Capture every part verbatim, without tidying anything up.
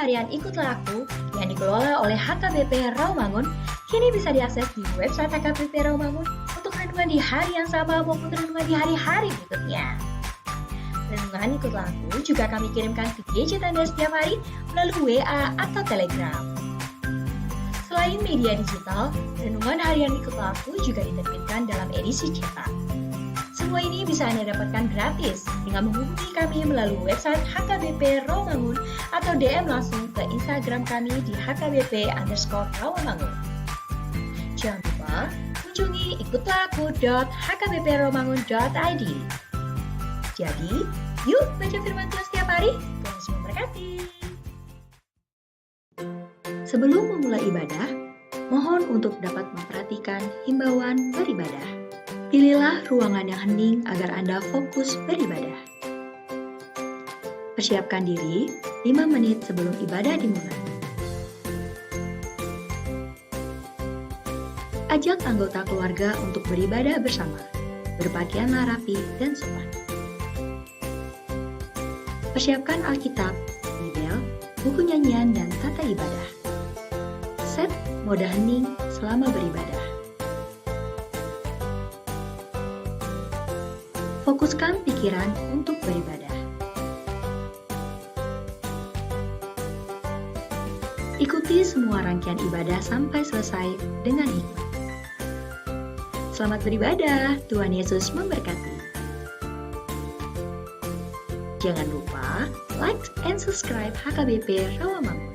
harian Ikutlah Aku yang dikelola oleh H K B P Rawamangun kini bisa diakses di website H K B P Rawamangun untuk renungan di hari yang sama maupun renungan di hari-hari berikutnya. Renungan Ikutlah Aku juga kami kirimkan ke gadget Anda setiap hari melalui W A atau Telegram. Selain media digital, renungan harian Ikutlah Aku juga diterbitkan dalam edisi cetak. Semua ini bisa Anda dapatkan gratis dengan menghubungi kami melalui website H K B P Rawamangun atau D M langsung ke Instagram kami di H K B P underscore Rawamangun. Jangan lupa kunjungi ikutlah aku dot H K B P rawamangun dot I D. Jadi, yuk baca firman Tuhan setiap hari. Tuhan Yesus memberkati. Sebelum memulai ibadah, mohon untuk dapat memperhatikan himbauan beribadah. Pilihlah ruangan yang hening agar Anda fokus beribadah. Persiapkan diri lima menit sebelum ibadah dimulai. Ajak anggota keluarga untuk beribadah bersama. Berpakaianlah rapi dan sopan. Persiapkan Alkitab, Bibel, buku nyanyian, dan tata ibadah. Set mode hening selama beribadah. Fokuskan pikiran untuk beribadah. Ikuti semua rangkaian ibadah sampai selesai dengan hikmat. Selamat beribadah, Tuhan Yesus memberkati. Jangan lupa like and subscribe H K B P Rawamangun.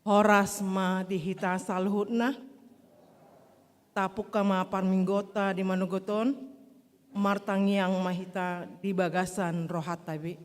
Horas ma di hita saluhutna. Tapungka ma parmingguonta di manogot on. Martangiang ma hita di bagasan rohanta be.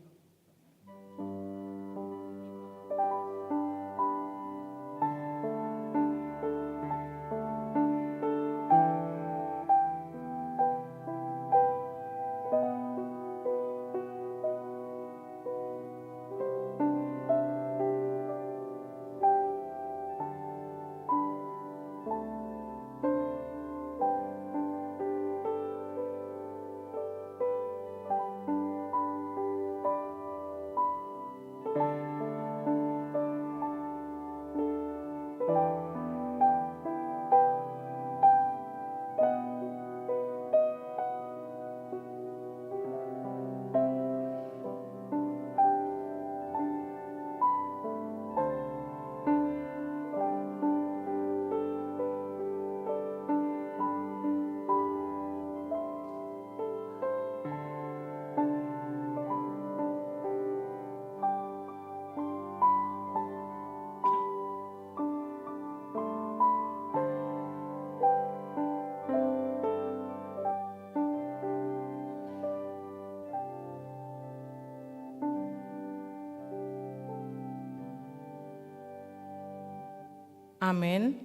Amen.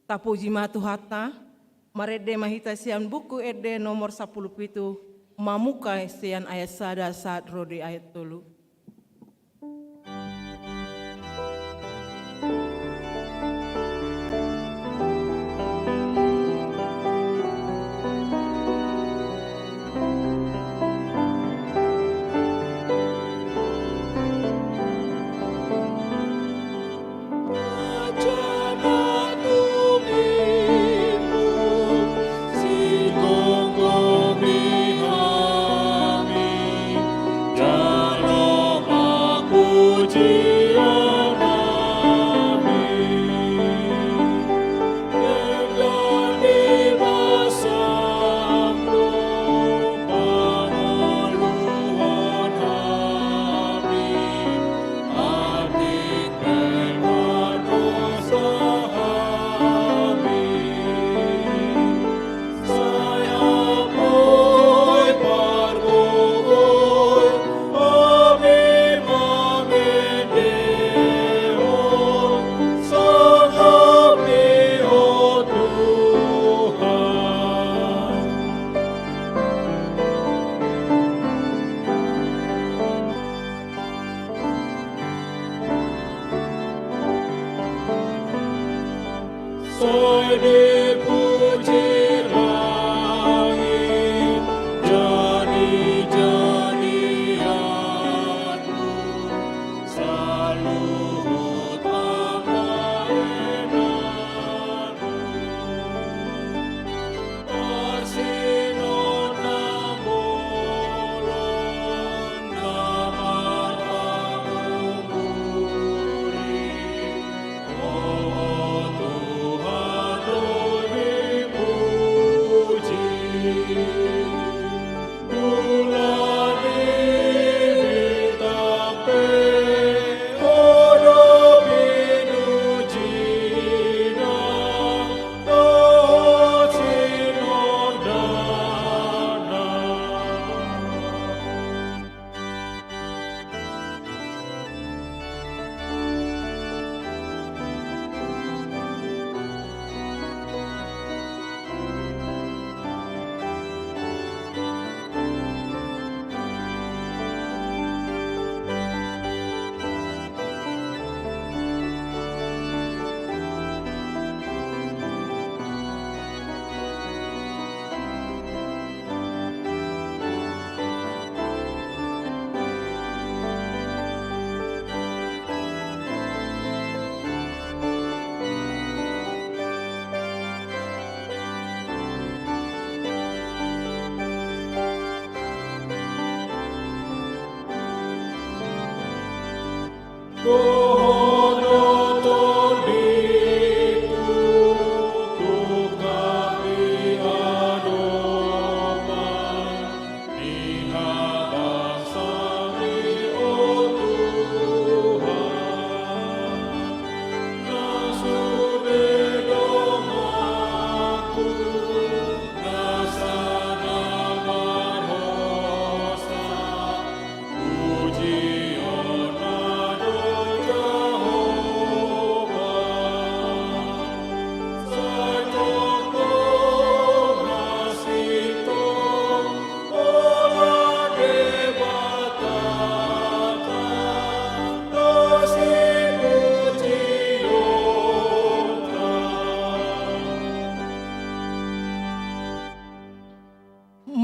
Tapuji ma Tuhanta. Marende ma hita sian Buku Ende nomor sampulu pitu, mamungka sian ayat sada sahat ro di ayat tolu. Sai dipuji langit, jadi-jadianmu, saluhut pambahenanmu.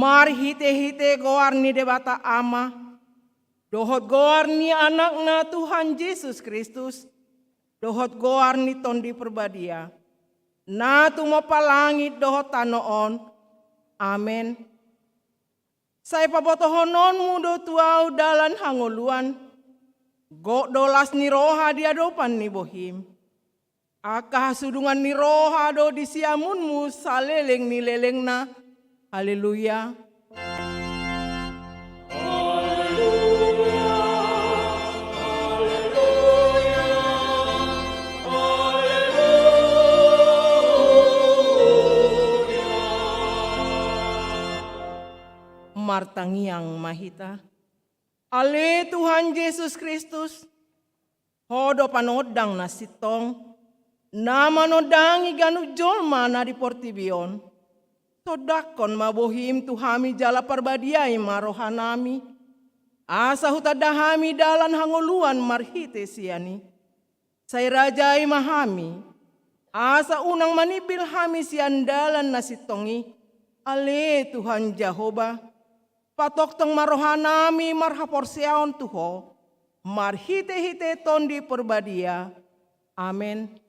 Marhite-hite goar ni Debata Ama, dohot goar ni Anakna Tuhan Jesus Kristus, dohot goar ni Tondi Parbadia, na tumompa langit dohot tano on. Amen. Sai pabotohononmu do tu ahu dalan hangoluan, gok do las ni roha di adopan ni bohim. Angka hasudungan ni roha do di siamunmu saleleng ni lelengna. Haleluya. Martangiang ma hita. Ale Tuhan Jesus Kristus, Ho do panondang na sintong, na manondangi ganup jolma na di portibi on. Tondangkon ma bohim tu hami jala parbadiai ma rohanami, asa hutanda hami dalan hangoluan marhite sian i. Sai rajai ma hami, asa unang manimbil hami sian dalan na sintong i, ale Tuhan Jahowa. Patongtong ma rohanami marhaporseaon tu Ho, marhite-hite Tondi Parbadia. Amen.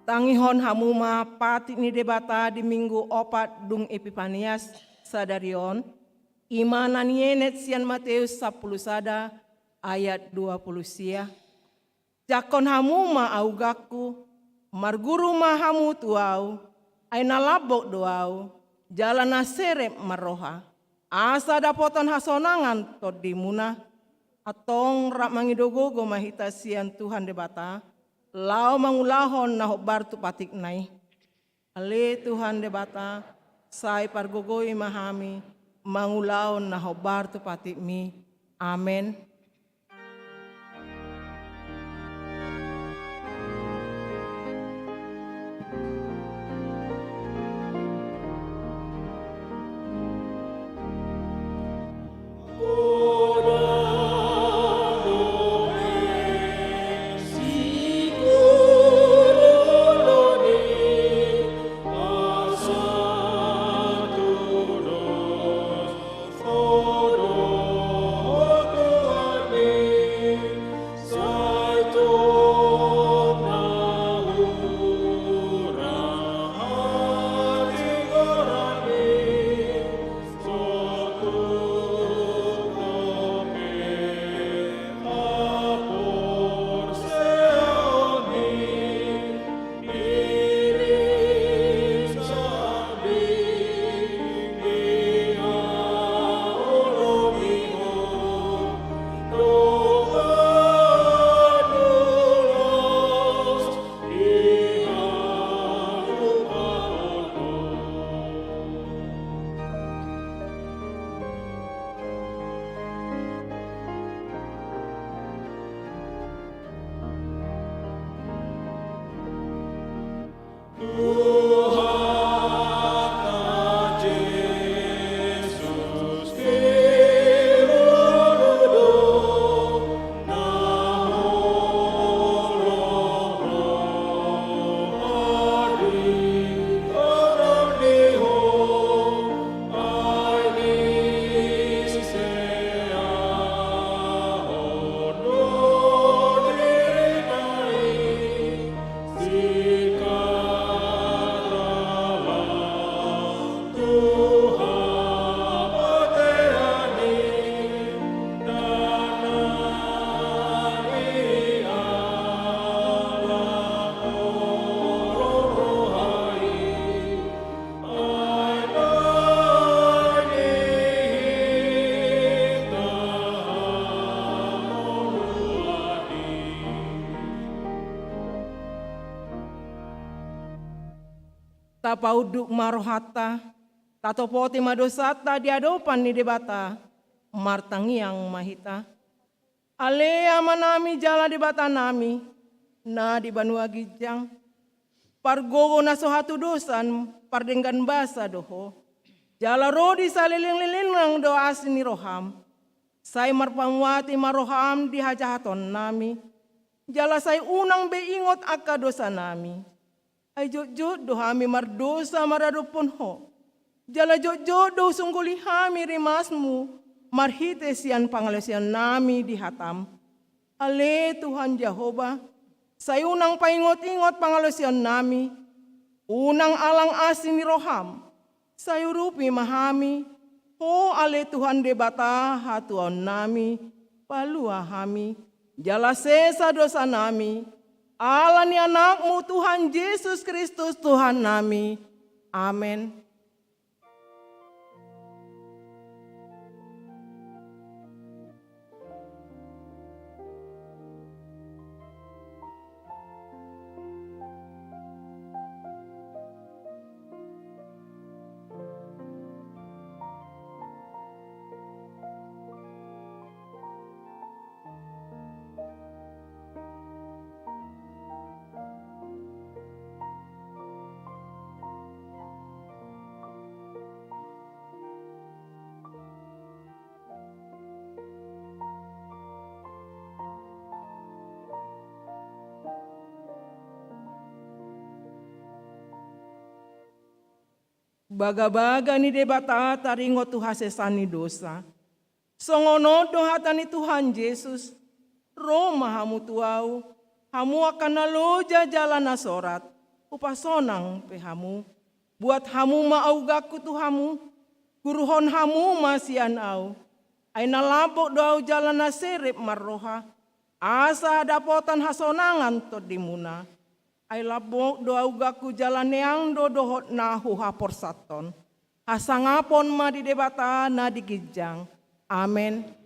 Tangihon hamu ma patik ni Debata di Minggu opat dung Epipanias sadari on, i ma na nienet sian Mateus sampulu sada ayat dua pulu sia. Jangkon hamu ma augangku, marguru ma hamu tu ahu, ai na lambok do ahu, jala na serep marroha, asa dapotan hasonangan tondimuna. Antong rap mangido gogo ma hita sian Tuhan Debata, laho mangulahon na hombar tu patikna i. Ale Tuhan Debata, sai pargogoi ma hami mangulahon na hombar tu patikmi. Amen. Tapaunduk ma rohanta, tatopoti ma dosanta di adopan ni Debata, martangiang ma hita. Ale Amanami jala Debatanami, na di banua ginjang, pargogo na so hatudosan pardenggan basa do Ho. Jala ro di saleleng lelengna do asi ni roham. Sai marpamuati ma roham di hajahatonnami. Jala sai unang be ingot angka dosanami. Ai jotjot do hami mardosa maradophon Ho. Jala jotjot do husungguli hami rimasmu marhite sian pangalaosionnami di hatam. Ale Tuhan Jahowa, sai unang paingot-ingot pangalaosionnami, unang alang asi ni roham, sai urupi ma hami, Ho ale Tuhan Debata hatuaonnami, palua hami, jala sesa dosanami, ala ni Anakmu Tuhan Jesus Kristus Tuhannami. Amen. Bagabaga ni Debata taringot tu hasesaan ni dosa. Songon on do hata ni Tuhan Jesus, ro ma hamu tu ahu, hamu angka na loja jala na sorat, hupasonang pe hamu. Buat hamu ma auganku tu hamu, guruhon hamu ma sian ahu. Ai na lambok do ahu jala na serep marroha, asa dapotan hasonangan tondimuna. Ai lambok do auganku jala neang do dohot na huhaporsathon. Hasangapon ma di Debata na di ginjang. Amen.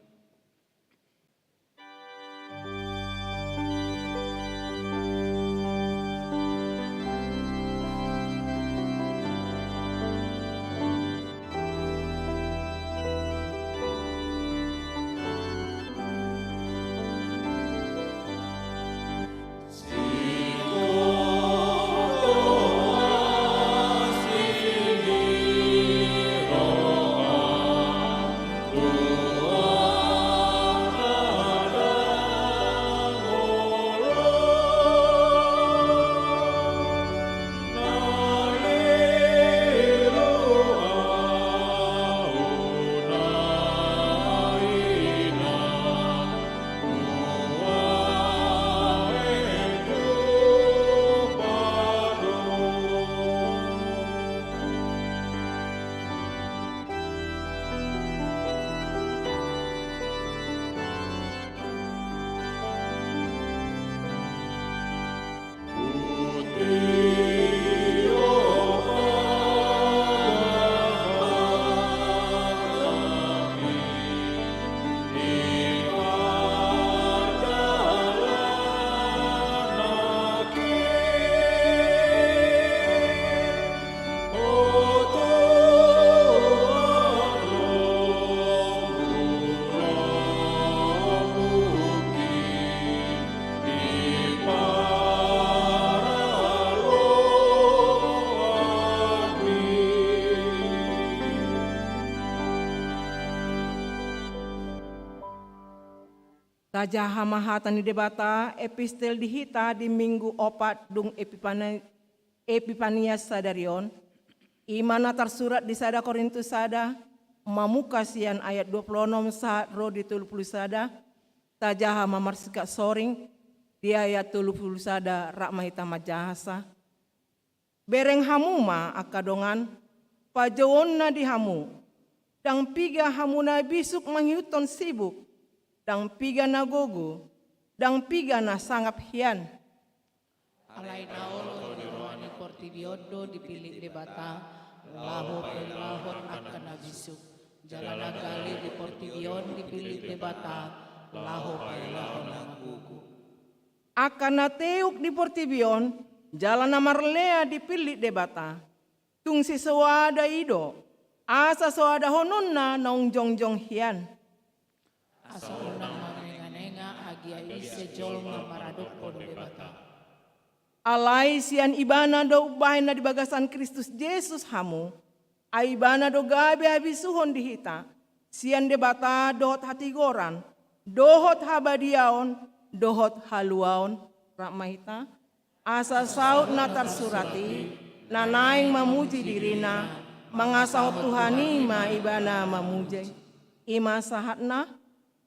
Tajaha ma hata ni Debata, epistel di hita di Minggu opat dung Epipane-, Epipania sadari on. I ma na tarsurat di sada Korintus sada, mamungka sian ayat dua pulu onom sahat ro di tolu pulu sada. Tajaha ma marsikat soring di ayat tolu pulu sada, rap ma hita manjahasa. Bereng hamu ma angka dongan, pajouonna di hamu. Ndang piga hamu na bisuk mangihuthon sibuk, ndang piga na gogo, ndang piga na sangap hian. Alai na olo di roha ni portibi on do dipillit Debata, laho paulahon angka na bisuk. Jala na gale di portibi on dipillit Debata, laho paulahon na gogo. Angka na teuk di portibi on, jala na marlea dipillit Debata. Tung sisoada i do, asa soadahononna naung jongjong hian. Asa unang manenganenga agia ise jolma maradophon Debata. Alai sian Ibana do umbahen na di bagasan Kristus Jesus hamu. Ai Ibana do gabe habisuhon di hita, sian Debata dohot hatigoran, dohot habadiaon, dohot haluaon. Rap ma hita. Asa saut na tarsurat i, na naeng mamuji dirina, mangasahon Tuhan i ma ibana mamuji. I ma sahatna,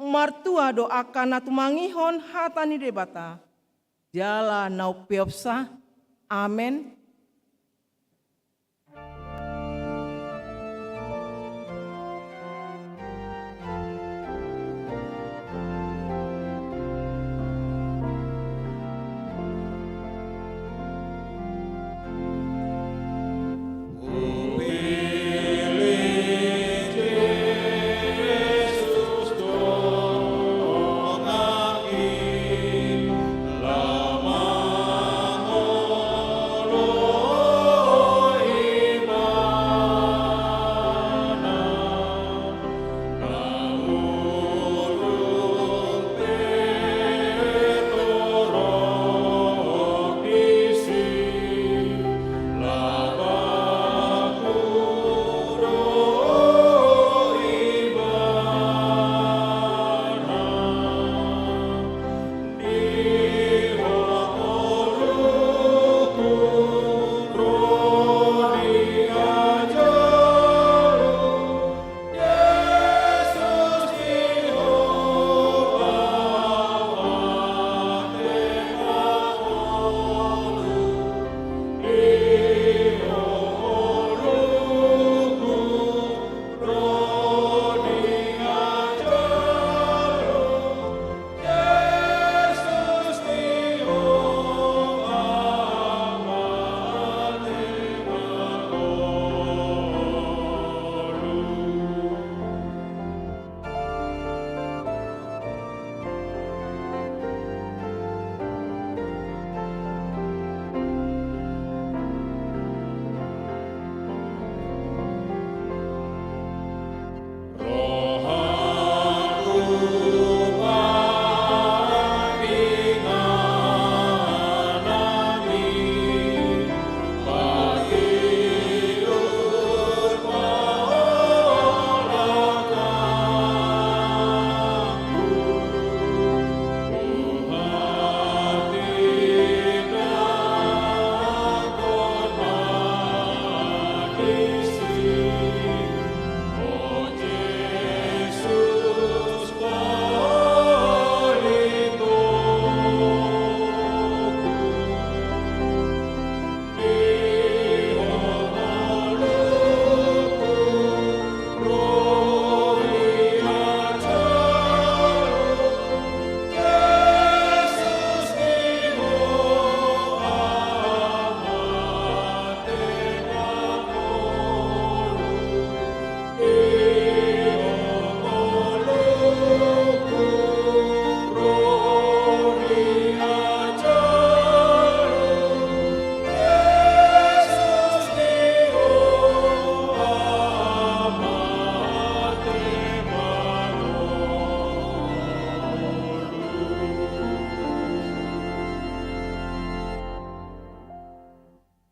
martua do angka na tumangihon hata ni Debata, jala na umpeopsa. Amen.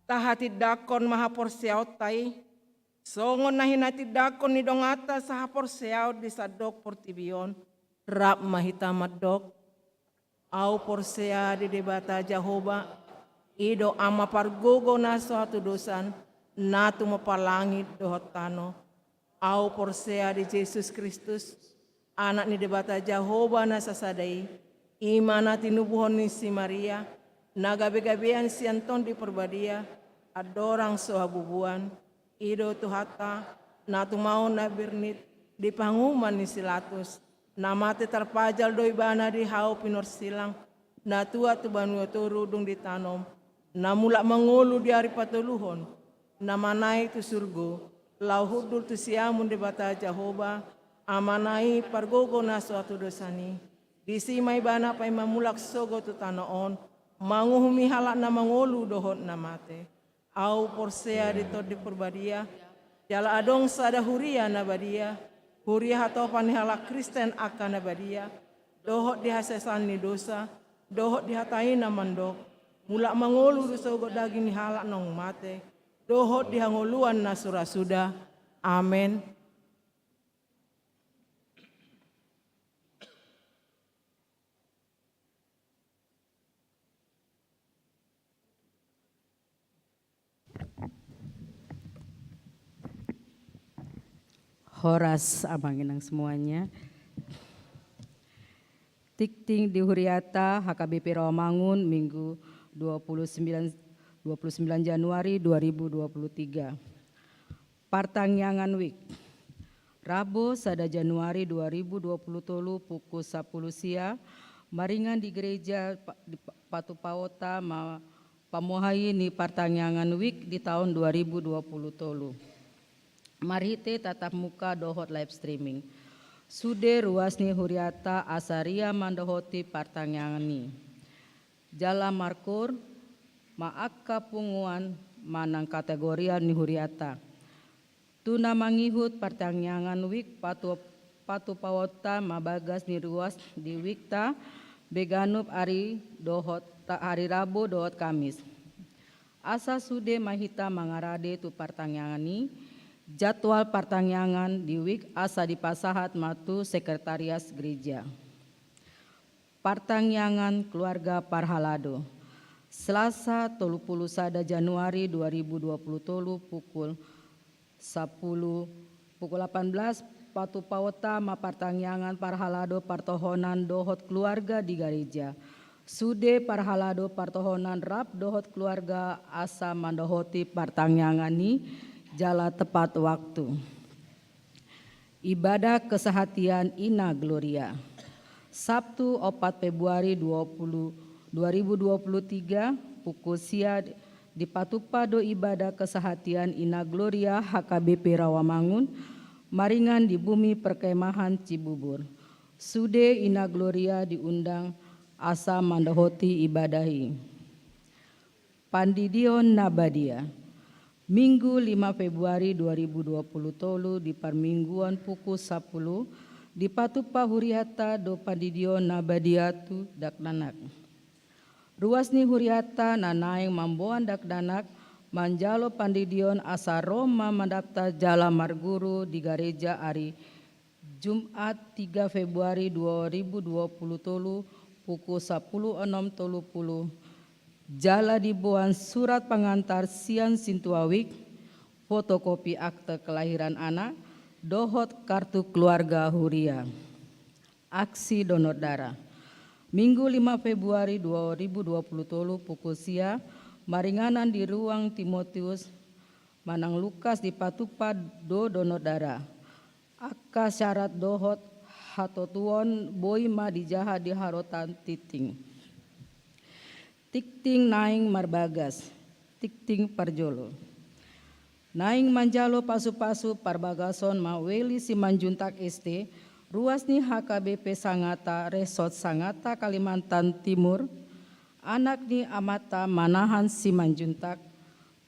Tahatindangkon ma haporseaonta i, songon na hinatindangkon ni donganta sahaporseaon di sandok portibi on. Rap ma hita mandok: Ahu porsea di Debata Jahowa, i do Ama pargogo na so hatudosan, na tumompa langit dohot tano. Ahu porsea di Jesus Kristus, Anak ni Debata Jahowa na sasada i, i ma na tinubuhon ni si Maria, na gabegabean sian Tondi Parbadia, andorang so habubuan. I do Tuhanta, na tumaon na bernit di panguhuman ni si Latus, na mate tarpajal do ibana di hau pinorsilang, na tuat tu banua toru dung ditanom, na mulak mangolu di ari patoluhon, na manaek tu surgo, laho hundul tu siamun Debata Jahowa, Amana i pargogo na so hatudosan i. Disi ma ibana paima mulak sogot tu tano on, manguhumi halak na mangolu dohot na mate. Ahu porsea di Tondi Parbadia, jala adong sada huria na badia, huria hatopan ni halak Kristen angka na badia, dohot di hasesaan ni dosa, dohot di hata i na mandok: Mulak mangolu do sogot daging ni halak naung mate, dohot di hangoluan na so ra suda. Amen. Horas, Amang Inang semuanya. Tingting di huriata H K B P Rawamangun, Minggu dua puluh sembilan, dua puluh sembilan Januari dua ribu dua puluh tiga. Partangiangan Wijk. Rabu, sada Januari dua ribu dua puluh tolu, pukul sapuluh sia, maringan di gereja pa-, di pa-, patupaonta ma pamuhai ni partangiangan Wijk di taon dua ribu dua puluh tolu. Marhite tatap muka dohot live streaming. Sude ruas ni huriata asa ria mandohoti partangiangan i. Jala markur ma angka punguan manang kategoria ni huriata. Tu na mangihut partangiangan Wijk patu-, patupaonta ma bagas ni ruas di Wijkta be ganup ari dohot ta-, ari Rabu dohot Kamis. Asa sude ma hita mangarade tu partangiangan i, jadwal partangiangan di Wijk asa dipasahat ma tu sekretariat gereja. Partangiangan keluarga parhalado. Selasa, tolu puluh sada Januari dua ribu dua puluh tolu, pukul sapuluh, pukul delapan belas, patupaonta ma partangiangan parhalado partohonan dohot keluarga di gareja. Sude parhalado partohonan rap dohot keluarga asa mandohoti partangiangan i jala tepat waktu. Ibadah kesehatian Ina Gloria. Sabtu, opat Februari dua puluh, dua ribu dua puluh tiga, pukul sia, dipatupa do ibadah kesehatian Ina Gloria H K B P Rawamangun, maringan di Bumi Perkemahan Cibubur. Sude Ina Gloria diundang asa mandohoti ibadah i. Pandidion na badia. Minggu lima Februari dua ribu dua puluh tolu di parmingguon pukul sapuluh, dipatupa huriata do pandidion na badia tu dakdanak. Ruas ni huriata na naeng mamboan dakdanak manjalo pandidion asa ro ma mandaptar jala marguru di gareja ari Jumat, tiga Februari dua ribu dua puluh tolu, pukul sapuluh onom tolu puluh. Jala diboan surat pangantar sian sintua Wijk, fotokopi akte kelahiran anak, dohot kartu keluarga huria. Aksi donor darah. Minggu lima Februari dua ribu dua puluh tolu, pukul sia, maringanan di ruang Timotius manang Lukas, dipatupa do donor darah. Angka syarat dohot hatotuon boi ma dijaha di harotan tingting. Tingting naeng marbagas, tingting parjolo. Naeng manjalo pasupasu parbagason ma Weli Simanjuntak S T, ruas ni H K B P Sangata, Resort Sangata, Kalimantan Timur, anak ni amanta Manahan Simanjuntak,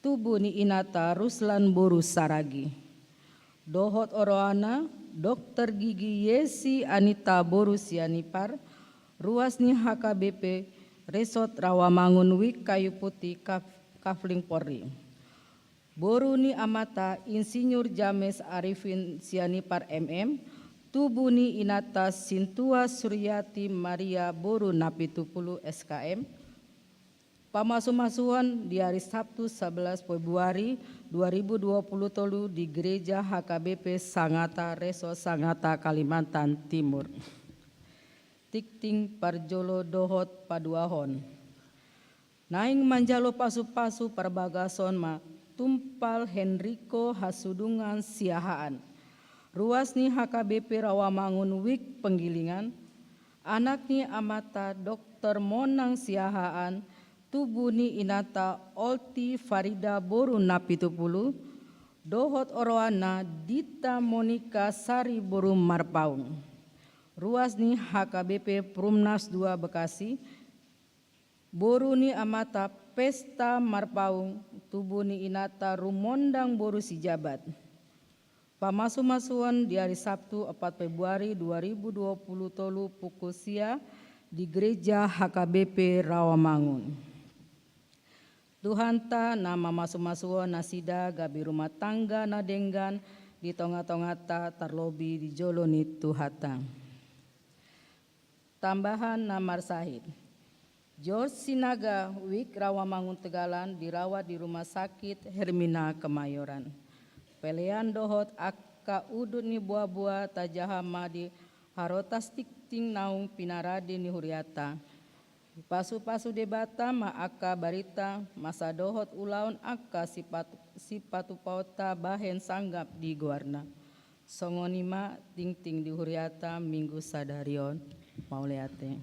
tubu ni inanta Ruslan boru Saragi. Dohot oroana, dokter gigi Yesi Anita boru Sianipar, ruas ni H K B P Resort Rawamangun Wijk Kayu Putih, Kaf-, Kavling Polri. Boru ni amanta Insinyur James Arifin Sianipar M M, tubu ni inanta Sintua Suryati Maria boru Napitupulu S K M, pamasumasuon di ari Sabtu sebelas Februari dua ribu dua puluh tolu di Gereja H K B P Sangatta, Resort Sangatta, Kalimantan Timur. Tingting parjolo dohot paduahon. Naeng manjalo pasupasu parbagason ma Tumpal Henrico Hasudungan Siahaan, ruas ni H K B P Rawamangun Wijk Penggilingan, anak ni amanta Doktor Monang Siahaan, tubu ni inanta Olti Farida boru Napitupulu, dohot oroanna Dita Monika Sari boru Marpaung, ruas ni H K B P Perumnas dua Bekasi, boru ni amanta Pesta Marpaung, tubu ni inanta Rumondang boru Sijabat. Pamasumasuon di ari Sabtu opat Februari dua ribu dua puluh tolu pukul sia di Gereja H K B P Rawamangun. Tuhanta na mamasumasuon nasida gabe rumah tangga na denggan di tongatonganta, tarlobi di jolo ni Tuhanta. Tambahan na marsahit. George Sinaga, Wijk Rawamangun Tegalan, dirawat di Rumah Sakit Hermina Kemayoran. Pelean dohot angka udut ni boaboa tajaha ma di harotas tingting naung pinarade ni huriata. Dipasupasu Debata ma angka barita, masa dohot ulaon angka sipat-, sipatupaonta bahen sanggap di goarna. Songon i ma tingting di huriata Minggu sadari on. Mauliate.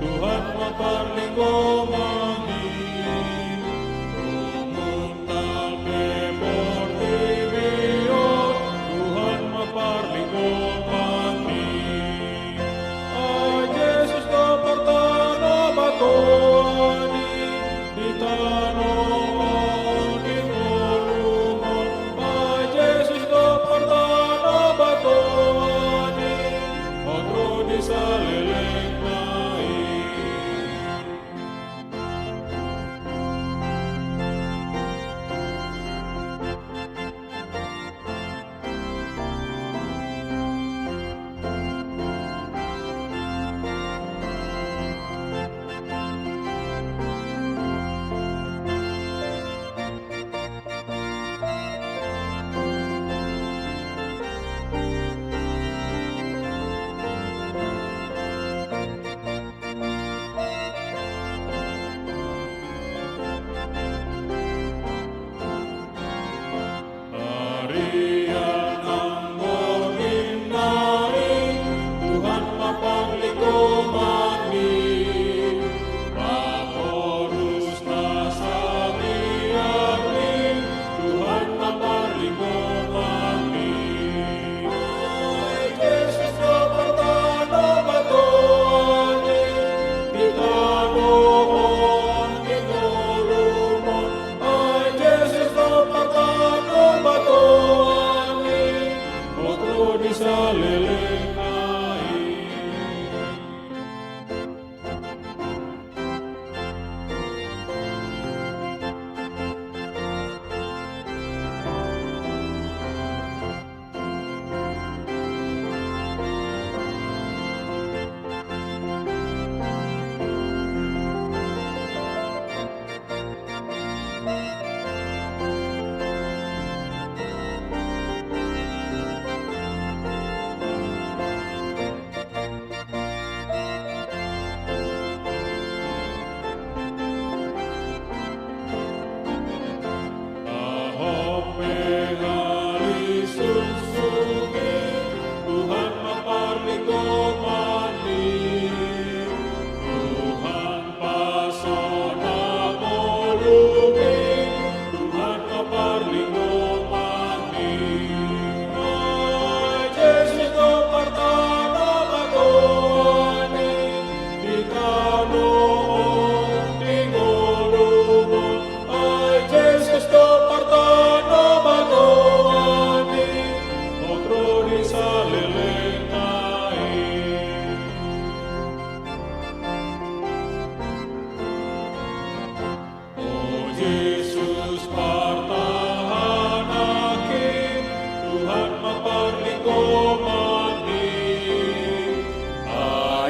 Tuhan ma parlinggoman i, rumuntal pe portibi on, Tuhan ma parlinggoman i. Ai Jesus do partano batoan i, di tano on di ngolum on, ai Jesus do partano batoan i, hot ro di salelengna i. Arian anggo ninna i, Tuhan ma parlinggoman i, paporus na sabiar i, Tuhan ma parlinggoman i. Ai Jesus do partano batoan i, di tano on di ngolum on, ai Jesus do partano batoan i, hot ro di salelengna i.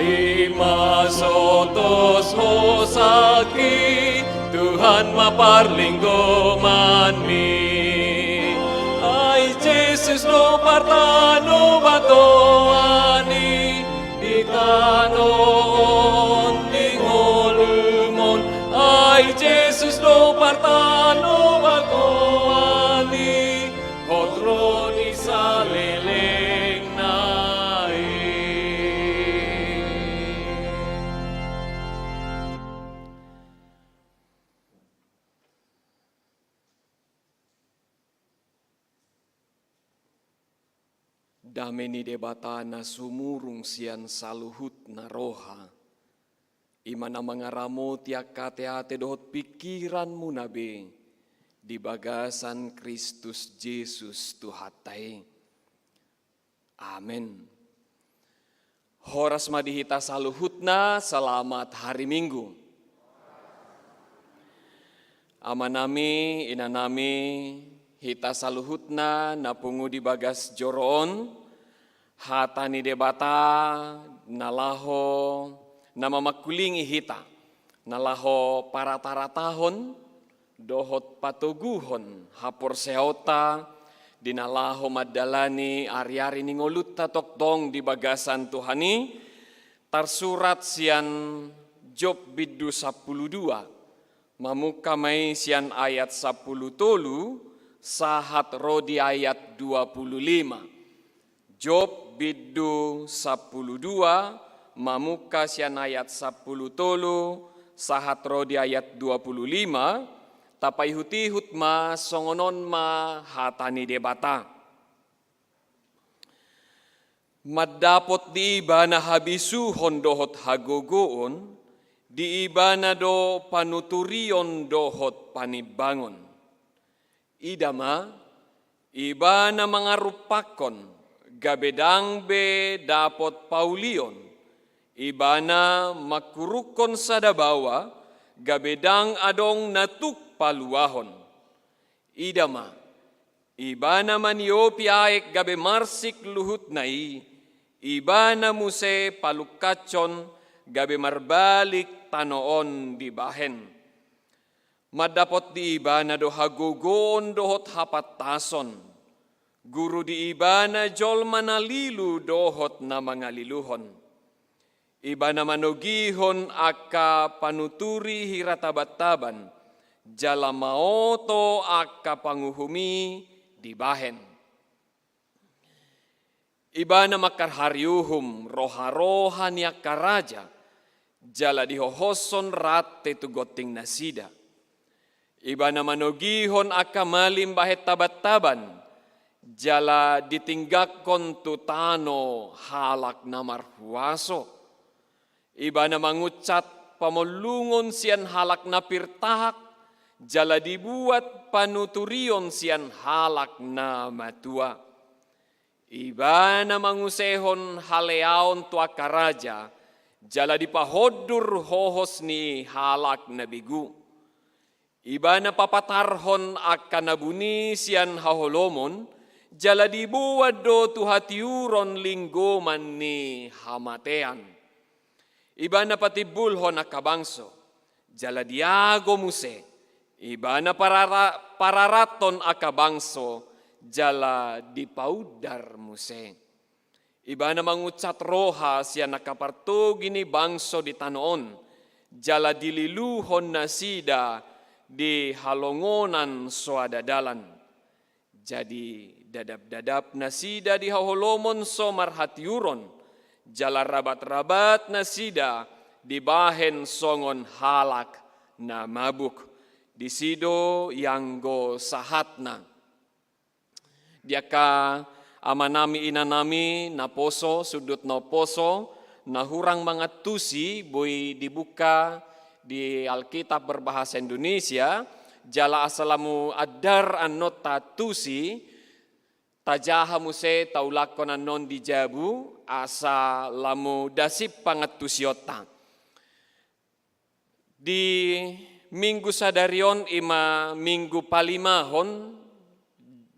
Ima so tos hosaki, Tuhan ma parlinggomanmi. Ai Jesus do partanobatoan i, di tano on di ngolum on. Ai Jesus do partanobatoan i, hot ro di salelengna i. Dame ni Debata na sumurung sian saluhutna roha, ima na mangaramoti angka ateate dohot pingkiranmuna be di bagasan Kristus Jesus Tuhanta i. Amen. Horas ma di hita saluhutna, selamat hari Minggu. Amanami, inanami, hita saluhutna na pungu di bagas joro on, hata ni Debata na laho na mamangkulingi hita, na laho parataratahon dohot patoguhon haporseaonta di na laho mandalani ariari ni ngolunta tongtong di bagasan Tuhan i, tarsurat sian Job bindu sampulu dua, mamungka ma i sian ayat sampulu tolu sahat ro di ayat dua pulu lima. Job bindu sampulu dua, mamungka sian ayat sampulu tolu sahat ro di ayat dua pulu lima, tapaihutihut ma songon on ma hata ni Debata. Mandapot di ibana habisuhon dohot hagogoon, di ibana do panuturion dohot panimbangon. Ida ma, ibana mangarumpakkon, gabe ndang be dapot paulion, ibana mangkurukkon sada baoa, gabe ndang adong na tuk paluahon. Ida ma, ibana maniopi aek gabe marsik luhutna i, ibana muse palungkashon gabe marbalik tano on dibahen. Mandapot di ibana do hagogoon dohot hapantason, guru di ibana jolma na lilu dohot na mangaliluhon. Ibana manogihon angka panuturi hira tabantaban, jala maoto angka panguhum i dibahen. Ibana mangkarhari uhum roharoha ni angka raja, jala dihohoshon rante tu gonting nasida. Ibana manogihon angka malim bahen tabantaban, jala ditinggangkon tu tano halak na marhuaso. Ibana mangunsat pamollungon sian halak na pirtahak, jala dibuat panuturion sian halak na matua. Ibana mangusehon haleaon tu angka raja, jala dipahondur hohos ni halak na begu. Ibana papatarhon angka na buni sian haholomon, jala diboan do tu hatiuron linggoman ni hamatean. Ibana patimbulhon angka bangso, jala diago muse. Ibana parara-, pararathon angka bangso, jala dipaundar muse. Ibana mangunsat roha sian angka partogi ni bangso di tano on, jala dililuhon nasida di halongonan so ada dalan. Jadi dadapdadap nasida di haholomon so marhatiuron, jala rabatrabat nasida dibahen songon halak na mabuk. Disi do ianggo sahatna. Di angka amanami inanami na poso, sundut na poso, na hurang mangantusi, boi dibuka di Alkitab berbahasa Indonesia, jala asa lamu andar annon taantusi, tajaha muse taulakhon annon di jabu, asa lamu dasip pangantusionta. Di minggu sadari on ima minggu palimahon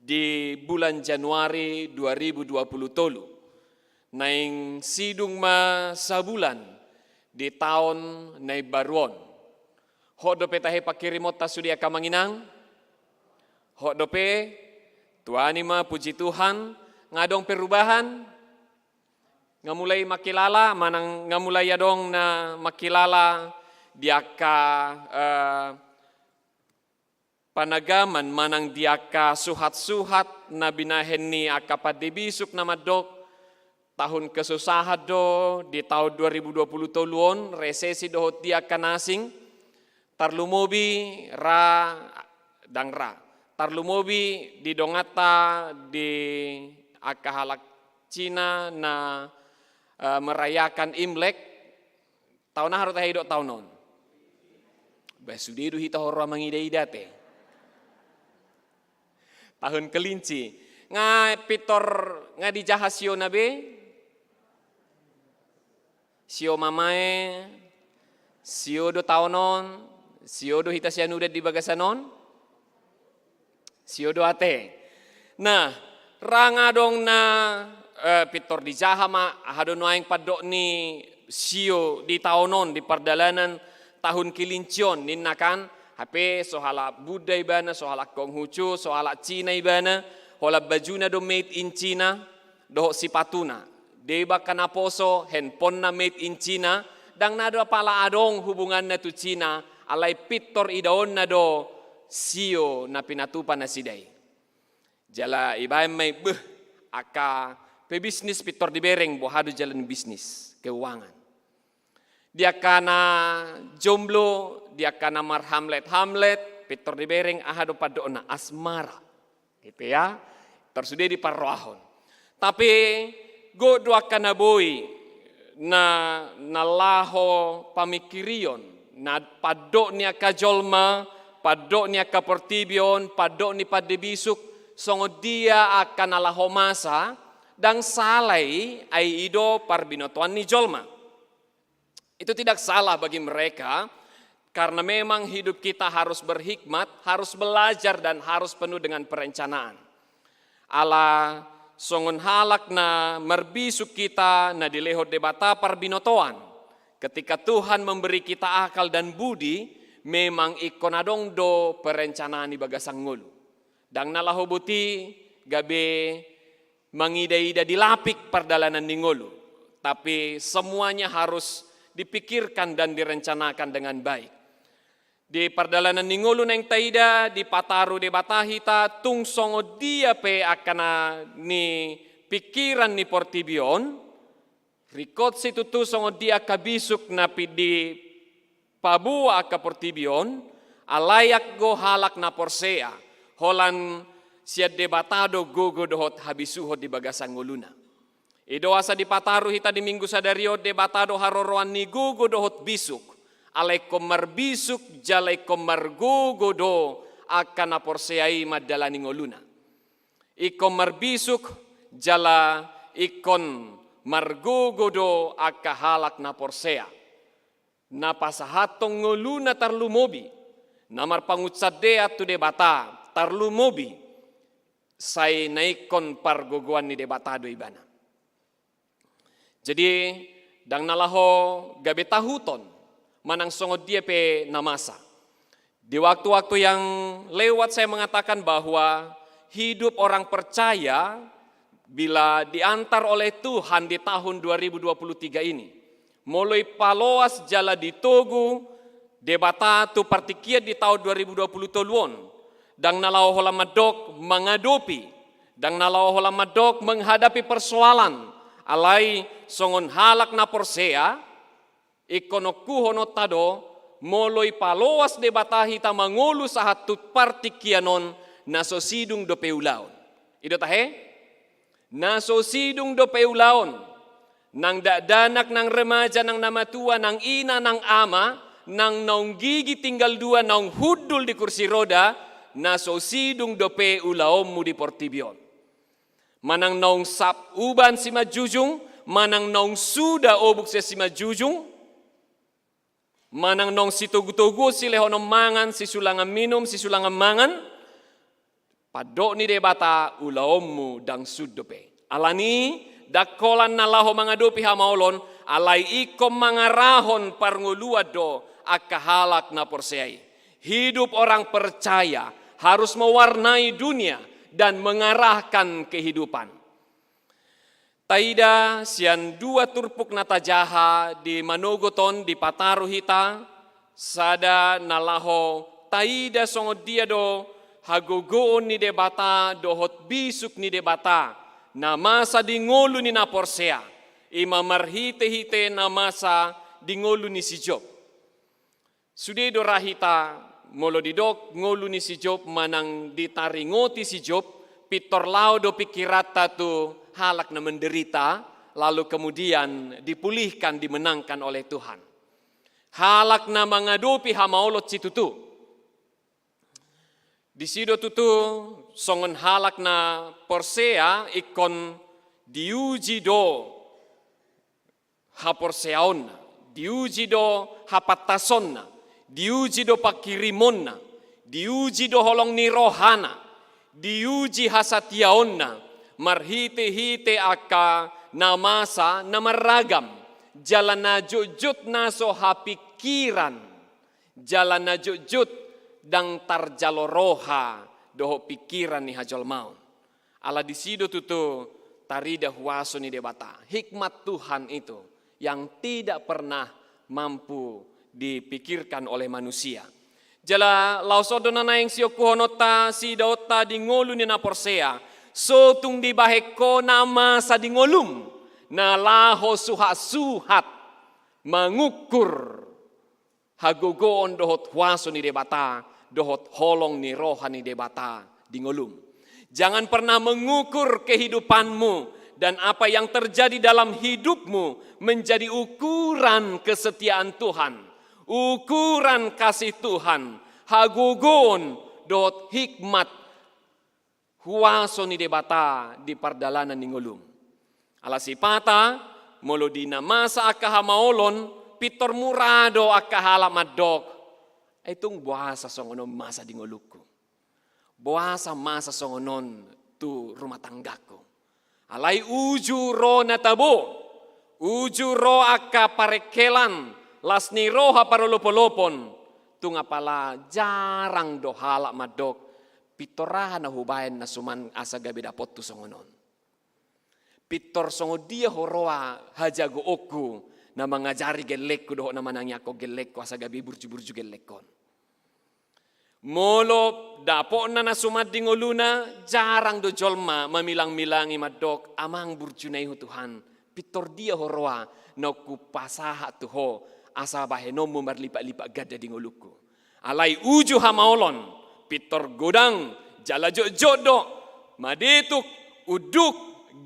di bulan Januari dua ribu dua puluh tolu. Naeng sidung ma sabulan di taon na imbaru on. Hot dope tahe pangkirimonta sude angka amang inang? Hot dope? Tuani ma, puji Tuhan. Nga adong perubahan? Nga mulai mangkilala, manang nga mulai adong na mangkilala di angka, eh, panagaman manang di angka suhat-suhat na binahen ni angka pande bisuk na mandok, tahun kesusahan do di taon dua ribu dua puluh tolu on, resesi dohot di angka na asing, tarlumobi ra, ndang ra, tarlumobi di donganta di angka halak Cina na, eh, merayakan Imlek. Taon aha do tahe didok taon on? Bah, sude do hita huroha mangida-ida ate. Tahun kelinci. Nga pintor, nga dijaha siona be? Sio mamae, sio do taon on, sio do hita sianudan di bagasan on. Sio do ate. Nah, ra nga adong na, eh, pintor dijaha ma, aha do nuaeng pandok ni sio di taon on, di pardalanan tahun kelinci on, ninna kan, hape so halak Buddha ibana, so halak Konghucu, so halak Cina ibana, holan bajuna do made in China, dohot sipatuna. Deba angka naposo, handphonena made in China, ndang na do pala adong hubunganna tu Cina, alai pintor idaonna do sio na pinatupa nasida i. Jala ibaen ma i, beh, angka pebisnis pintor dibereng boha do jala ni bisnis, keuangan. Di angka na jomblo, di angka na marhamlet-hamlet, pintor dibereng aha do pandokna, asmara. Gitu ya. Pintor sude diparrohahon. Tapi gok do angka na boi na, na laho pamingkirion, na pandok ni angka jolma, pandok ni angka portibi on, pandok ni pande bisuk, songon dia angka na laho masa, ndang sala i, ai i do parbinotoan ni jolma. Itu tidak salah bagi mereka, karena memang hidup kita harus berhikmat, harus belajar, dan harus penuh dengan perencanaan. Ala songon halak na marbisuk hita na dilehon Debata parbinotoan. Ketika Tuhan memberi kita akal dan budi, memang ingkon adong do perencanaan di bagasan ngolu. Ndang na laho boti gabe mangida-ida di lapik pardalanan ni ngolu, tapi semuanya harus dipikirkan dan direncanakan dengan baik. Di pardalanan ni ngolu naeng taida, dipataru Debata hita, tung songon dia pe angka na ni pingkiran ni portibi on, ringkot situtu songon dia angka bisuk na pin-, dipaboa angka portibi on, alai anggo halak na porsea, holan sian Debata do gogo dohot habisuhon di bagasan ngoluna. I do asa dipataru hita di Minggu sadari on, Debata do haroroan ni gogo dohot bisuk, alai ingkon marbisuk jala ingkon margogo do angka na porsea i mandalani ngoluna. Ingkon marbisuk jala ingkon margogo do angka halak na porsea, na pasahathon ngoluna tarlumobi, na marpangunsandean tu Debata tarlumobi, sai na ingkon pargogoan ni Debata do ibana. Jadi, ndang na laho gabe tahuton, manang songon dia pe na masa. Di waktu-waktu yang lewat saya mengatakan bahwa hidup orang percaya bila diantar oleh Tuhan di tahun dua ribu dua puluh tiga ini, molo dipaloas jala ditogu Debata tu partingkian di taon dua ribu dua puluh tolu on, ndang na laho holan mandok mangadopi, ndang na laho holan mandok menghadapi persoalan, alai songon halak na porsea, ingkon ongkuhononta do, molo dipaloas Debata hita mangolu sahat tu partingkian on, na so sidung dope ulaon. I do tahe? Na so sidung dope ulaon, nang dakdanak, nang remaja, nang na matua, nang ina, nang ama, nang naung gigi tinggal dua, naung hundul di kursi roda, na so sidung dope ulaonmu di portibi on. Manang naung sap uban simanjujung, manang naung suda obuk sian simanjujung, manang naung sitogu-toguon silehonon mangan, sisulangan minum, sisulangan mangan, pandok ni Debata ulaonmu ndang sun dope. Alani Ndang holan na laho mangadopi hamaolon, alai ingkon mangarahon parngoluan do angka halak na porsea i. Hidup orang percaya harus mewarnai dunia dan mengarahkan kehidupan. Taida sian dua turpuk na tajaha di manogot on dipataru hita, sada na laho taida songon dia do hagogoon ni Debata dohot bisuk ni Debata na masa di ngolu ni na porsea, i ma marhitehite na masa di ngolu ni si Job. Sude do ra hita, molo didok ngolu ni si Job manang ditaringoti si Job, pintor laho do pingkiranta tu halak na menderita, lalu kemudian dipulihkan, dimenangkan oleh Tuhan. Halak na mangadopi hamaolon situtu. Disi do tutu songon halak na porsea ingkon diuji do haporseaonna, diuji do hapantasonna, diuji do panghirimonna, diuji do holong ni rohana, diuji hasatiaonna, marhitehite angka na masa na marragam, jala na jotjot na so hapingkiran, jala na jotjot ndang tarjalo roha dohot pingkiran ni hajolmaon. Ala disi do tutu tarida huaso ni Debata, hikmat Tuhan itu yang tidak pernah mampu dipikirkan oleh manusia. Jala laos on do na naeng siongkuhononta, siidaonta di ngolu ni na porsea, so tung dibahen ho na masa di ngolum, na laho suhatsuhat mangukur hagogoon dohot huaso ni Debata, dohot holong ni roha ni Debata di ngolum. Jangan pernah mengukur kehidupanmu dan apa yang terjadi dalam hidupmu menjadi ukuran kesetiaan Tuhan, ukuran kasih Tuhan, hagogoon dohot hikmat huaso ni Debata di pardalanan ni ngolum. Ala sipata, molo di na masa angka hamaolon, pintor mura do angka halak mandok, "Ai tung boasa songon on masa di ngolungku? Boasa masa songon on tu rumah tanggangku?" Alai uju ro na tabo, uju ro angka parengkelan, las ni roha parolopolopon, tung apala jarang do halak mandok, "Pintor aha na hubahen na suman asa gabe dapothu songon on? Pintor songon dia huroha hajagoonku na mangajari gellengku dohot na manangiangkon gellengku asa gabe burju-burju gellengkon?" Molo dapotna na suman di ngoluna, jarang do jolma mamilangmilangi mandok, "Amang, burju na i ho Tuhan, pintor dia huroha naung hupasahat tu ho asa bahenonmu marlipatlipat ganda di ngolungku?" Alai uju hamaolon, pintor godang, jala jotjot do, madetuk, unduk,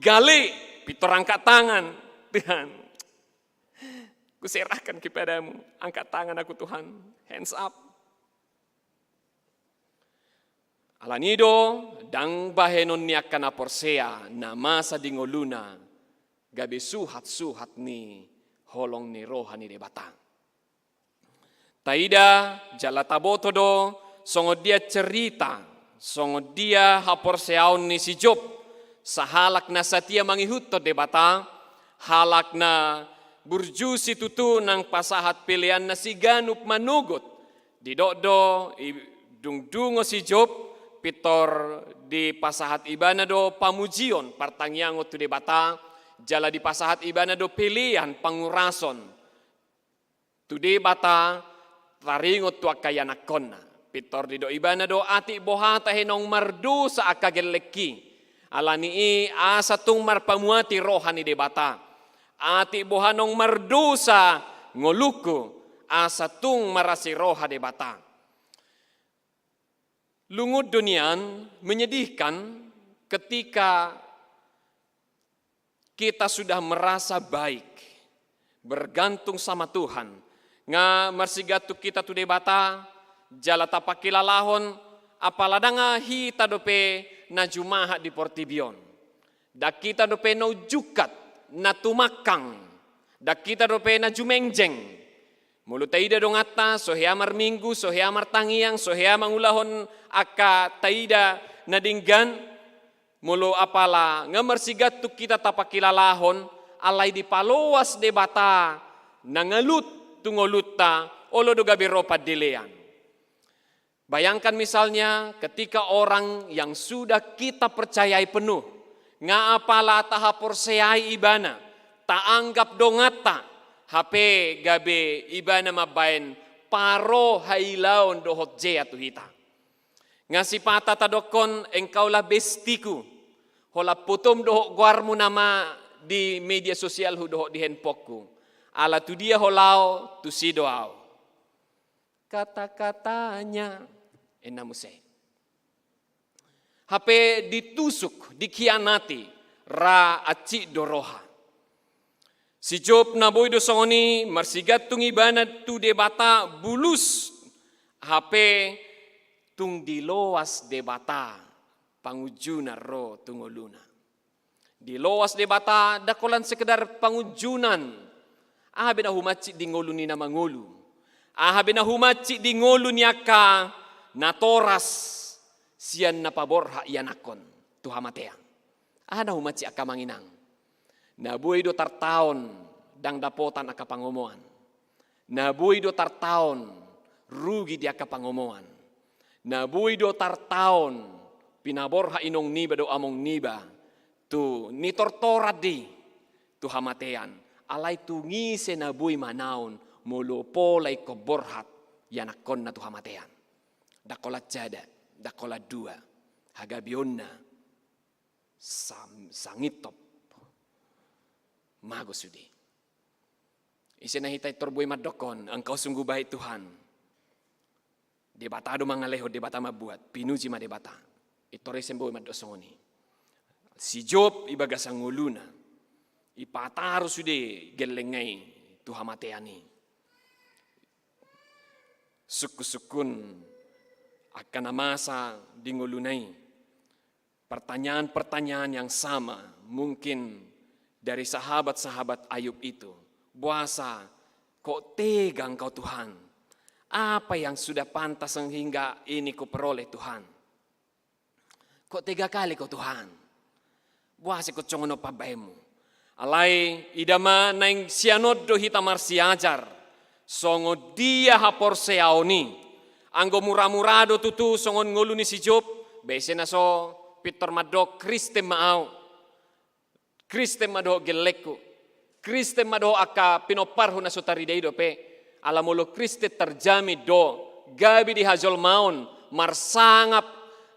gale, pintor angkat tangan, "Tuhan, kuserahkan kepadamu." Angkat tangan aku, Tuhan. Hands up. Alani do, ndang bahenon ni angka na porsea na masa di ngoluna gabe suhatsuhat ni holong ni roha ni Debata. Taida jala taboto do songon dia cerita, songon dia haporseaon ni si Job, sahalak na satia mangihuthon Debata, halak na burju situtu nang pasahat peleanna siganup manogot. Didok do, i, dung dungo si Job, pintor dipasahat ibana do pamujion, partangiangon tu Debata, jala dipasahat ibana do pelean pangurason tu Debata taringot tu angka ianakkonna. Pintor didok ibana do, "Atik boha tahe naung mardosa angka gellengki, alani i asa tung marpamuati roha ni Debata. Atik boha naung mardosa ngolungku, asa tung marasi roha Debata." Lungun do nian, menyedihkan ketika kita sudah merasa baik, bergantung sama Tuhan, nga marsigantung hita tu Debata, jala tapangkilalahon, apala ndang hita dope na jumahat di portibi on. Ndang hita dope na unjungkat, na tumangkang, ndang hita dope na jumengjeng. Molo taida donganta, so hea marminggu, so hea martangiang, so hea mangulahon angka taida na denggan, molo apala nga marsigantung hita tapangkilalahon, alai dipaloas Debata na ngalut tu ngolunta, olo do gabe ro pandelean. Bayangkan misalnya ketika orang yang sudah kita percayai penuh, nga apala tahaporseai ibana, taanggap donganta, hape gabe ibana mambaen paro hailaon dohot jea tu hita. Nga sipata tadokkon engkaulah bestiku, holan potom dohot goarmu nama di media sosialhu dohot di handphonku. Ala tu dia ho laho, tusi do ahu. Kata-katanya, ninna muse. Hape ditusuk, dikhianati, ra hansit do roha. Si Job na boi do songon i, marsigantung ibana tu Debata bulus, hape tung diloas Debata pangunjunan ro tu ngoluna. Diloas Debata ndang holan sekedar pangunjunan. Aha be na humansik di ngolu ni na mangolu? Aha be na humansik di ngolu ni angka natoras sian na paborhat ianakhon tu hamatean? Aha na humansik angka amang inang? Na boi do tartaon ndang dapotan angka pangomoan. Na boi do tartaon rugi di angka pangomoan. Na boi do tartaon pinaborhat inong niba dohot among niba tu nitortoran i tu hamatean. Alai tung ise na boi manaon molo pola ingkon borhat ianakhonna tu hamatean? Ndang holan sada, ndang holan dua, hagabeonna sam-, sangintop. Mago sude. Ise na hita intor boi mandokkon, Engkau sungguh baik Tuhan. Debata do mangalehon, Debata mambuat, pinuji ma Debata. Intor ise boi mandok songon i? Si Job di bagasan ngoluna, dipataru sude gellengna i tu hamatean i. Sungkun-sungkun angka na masa di ngoluna i. Pertanyaan-pertanyaan yang sama mungkin dari sahabat-sahabat Ayub itu. Boasa kok tega Engkau Tuhan? Apa yang sudah pantas sehingga ini kuperoleh Tuhan? Kok tega kali Kau Tuhan? Boasa ingkon songon on pambahenmu? Alai ida ma, naeng sian on do hita marsiajar songon dia haporseaon i. Anggo mura-mura do tutu songon ngolu ni si Job, be ise na so pintor mandok Kristen ma ahu, Kristen ma dohot gellengku, Kristen ma dohot angka pinomparhu na so tarida i dope. Ala molo Kristen tarjamin do gabe di hajolmaon, marsangap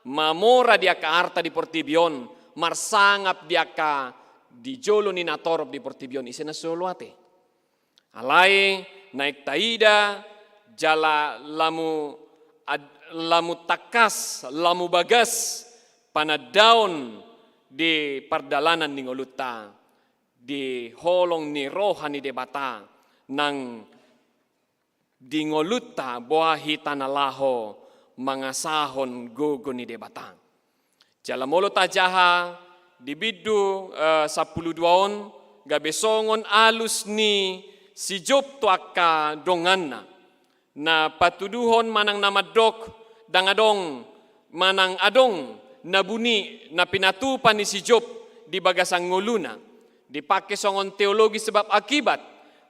mamora di angka arta di portibi on, marsangap di angka di jolo ni natorop di portibi on, ise na so olo ate? Alai naeng taida jala lamu ad-, lamu tangkas, lamu bagas panandaon di pardalanan ni ngolunta di holong ni roha ni Debata nang di ngolunta boha hita na laho mangasahon gogo ni Debata. Jala molo tajaha di bindu, eh, sampulu dua on, gabe songon alus ni si Job tu angka donganna. Na patuduhon manang na mandok ndang adong, manang adong na buni na pinatupa ni si Job di bagasan ngoluna. Dipangke songon teologi sebab akibat,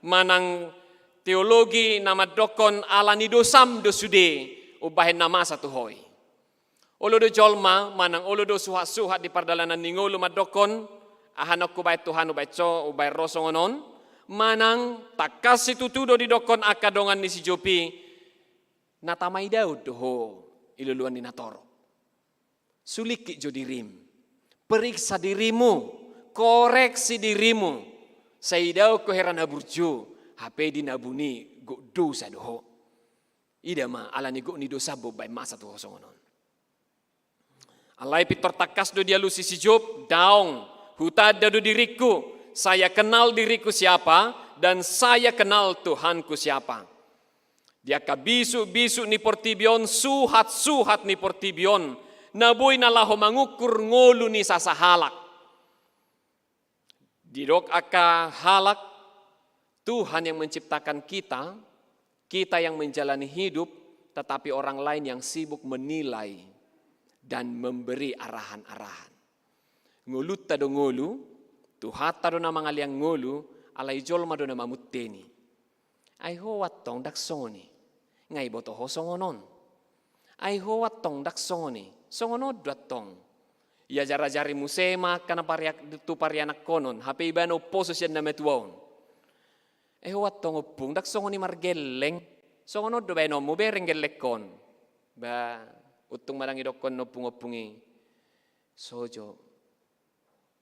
manang teologi na mandokkon ala ni dosam do sude umbahen na masa tu ho i. Olo do jolma, manang olo do suhat-suhat di pardalanan ni ngolu mandokkon, aha na hubaen Tuhan, hubaen so, hubaen ro songon on, manang tangkas situtu do didokkon angka dongan ni si Job i, na tama idaon do ho i loloan ni natorop. Sulingkit jo dirim. Periksa dirimu, koreksi dirimu. Sai idaon ho hera na burju, hape di na buni gok dosa do ho. Ida ma ala ni gok ni dosam umbahen masa tu ho songon on. Alai pintor tangkas do dialusi si Job, daong, hutanda do diringku, saya kenal diriku siapa, dan saya kenal Tuhanku siapa. Di angka bisuk-bisuk ni portibi on, suhat-suhat ni portibi on, na boi na laho mangukur ngolu ni sasahalak. Didok angka halak, Tuhan yang menciptakan kita, kita yang menjalani hidup, tetapi orang lain yang sibuk menilai dan memberi arahan-arahan. ngolunta do ngolu, Tuhanta do na mangalean ngolu, alai jolma do na mamunteni. Ai ho antong ndang songon i. Nga iboto ho songon on. Ai ho antong ndang songon i. Songon on do antong. Iajar-ajari muse ma angka na pariak-, tu parianakhonon, hape ibana umposo sian na matua on. Ai ho antong ompung, ndang songon i margelleng. Songon on do baenonmu bereng gellenghon. Ba, untung ma ndang idokkon ompung-ompung i. Sojo.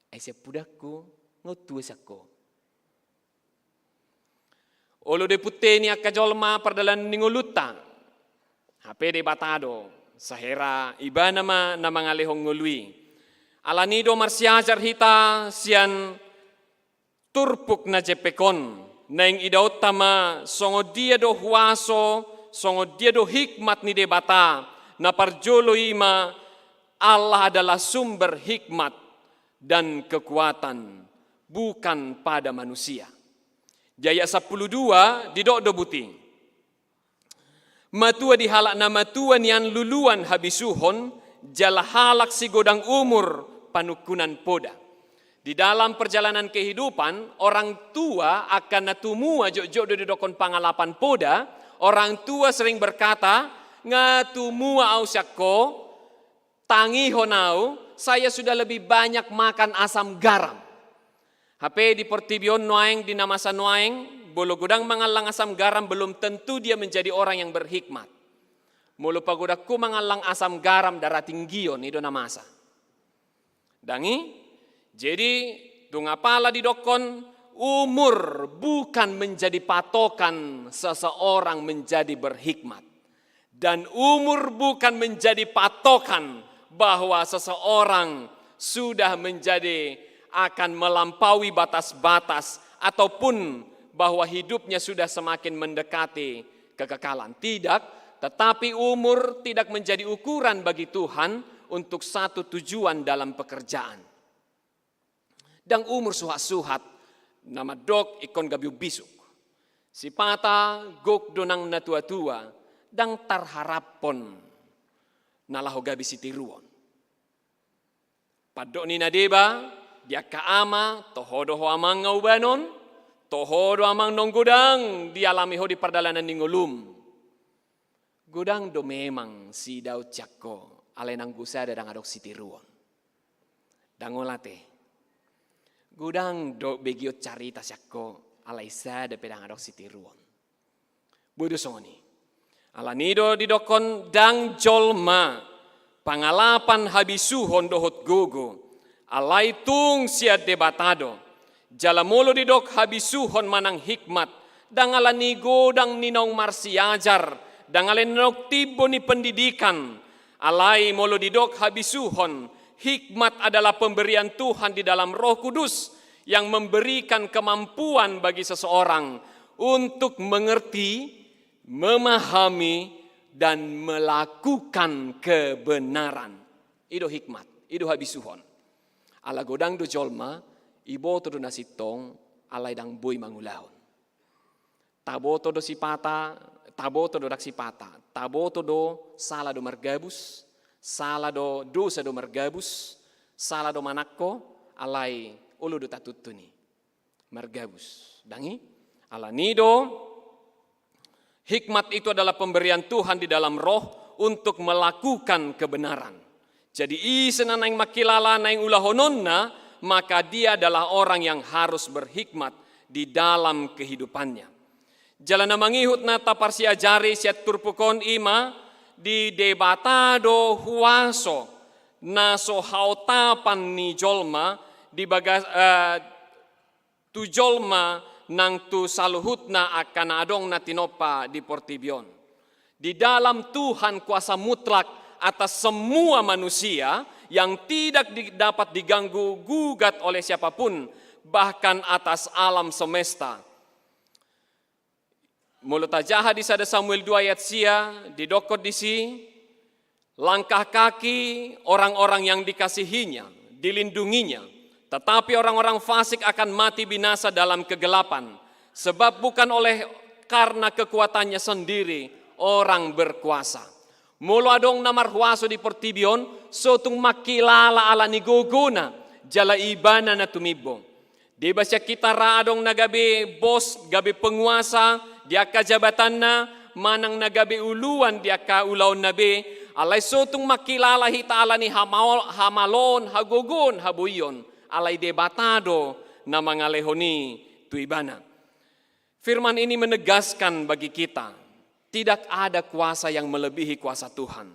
Ai sian pudangku, nga tua sian ho. Olo do dipunteni angka jolma pardalanan ni ngolunta. Hape Debata do, sahera ibana ma na mangalehon ngolu i. Alani do marsiajar hita sian turpuk na jempek on, naeng idaonta ma songon dia do huaso, songon dia do hikmat ni Debata, na parjolo i ma Allah adalah sumber hikmat dan kekuatan, bukan pada manusia. Di ayat sampulu dua didok do buti. Matua di halak na matua nian luluan habisuhon, jala halak sigodang umur panungkunan poda. Di dalam perjalanan kehidupan, orang tua angka na tumua, jotjot do didokkon pangalapan poda, orang tua sering berkata, nga tumua au sian ho, tangihon au, saya sudah lebih banyak makan asam garam. Hape di portibi on nuaeng, di na masa nuaeng, molo godang mangallang asam garam belum tentu dia menjadi orang yang berhikmat. Molo pagodangku mangallang asam garam darah tinggi on, i do na masa. Ndang i, jadi tung apala didokkon umur bukan menjadi patokan seseorang menjadi berhikmat. Dan umur bukan menjadi patokan bahwa seseorang sudah menjadi, akan melampaui batas-batas, ataupun bahwa hidupnya sudah semakin mendekati kekekalan. Tidak, tetapi umur tidak menjadi ukuran bagi Tuhan untuk satu tujuan dalam pekerjaan. Ndang umur suhat-suhat na mandok ingkon gabe umbisuk. Sipata gok do nang na tua-tua, ndang tarharaphon na laho gabe sitiruon. Pandok ni na deba, di angka ama, toho do ho amang nga ubanon, toho do amang naung godang dialami ho di pardalanan ni ngolum. Godang do memang siidaon sian ho, alai nanggo sada ndang adong sitiruon. Ndang olo ate. Godang do begeon carita sian ho, alai sada pe ndang adong sitiruon. Boi do songon i. Alani do didokkon ndang jolma pangalapan habisuhon dohot gogo, alai tung sian Debata do. Jala molo didok habisuhon manang hikmat, ndang alani godang ni naung marsiajar, ndang alani naung timbo ni pendidikan, alai molo didok habisuhon, hikmat adalah pemberian Tuhan di dalam Roh Kudus yang memberikan kemampuan bagi seseorang untuk mengerti, memahami, dan melakukan kebenaran. I do hikmat, i do habisuhon. Ala godang do jolma, iboto do na sintong, alai ndang boi mangulahon. Taboto do sipata, taboto do ndang sipata, taboto do sala do margabus, sala do dosa do margabus, sala do manangko, alai olo do tatuntun i. Margabus. Ndang i, alani do, hikmat itu adalah pemberian Tuhan di dalam roh untuk melakukan kebenaran. Jadi ise na naeng mangkilala naeng ulahononna, maka dia adalah orang yang harus berhikmat di dalam kehidupannya. Jala na mangihut na taparsiajari sian turpuk on i ma, di Debata do huaso na so haotapan ni jolma di bagas, eh, tu jolma nang tu saluhutna angka na adong na tinompa di portibi on. Di dalam Tuhan kuasa mutlak atas semua manusia yang tidak di-, dapat diganggu gugat oleh siapapun, bahkan atas alam semesta. Molo tajaha di sada Samuel dua ayat sia, didokkon disi, langkah kaki orang-orang yang dikasihinya, dilindunginya, tetapi orang-orang fasik akan mati binasa dalam kegelapan, sebab bukan oleh karena kekuatannya sendiri orang berkuasa. Molo adong na marhuaso di portibi on, so tung mangkilala ala ni gogona, jala Ibana na tumimbo. Deba sian hita ra adong na gabe bos, gabe penguasa di angka jabatanna, manang na gabe uluan di angka ulaonna be, alai so tung mangkilala hita ala ni hamaol-, hamaloon, hagogoon, haboion, alai Debata do na mangalehon i tu Ibana. Firman ini menegaskan bagi kita, tidak ada kuasa yang melebihi kuasa Tuhan.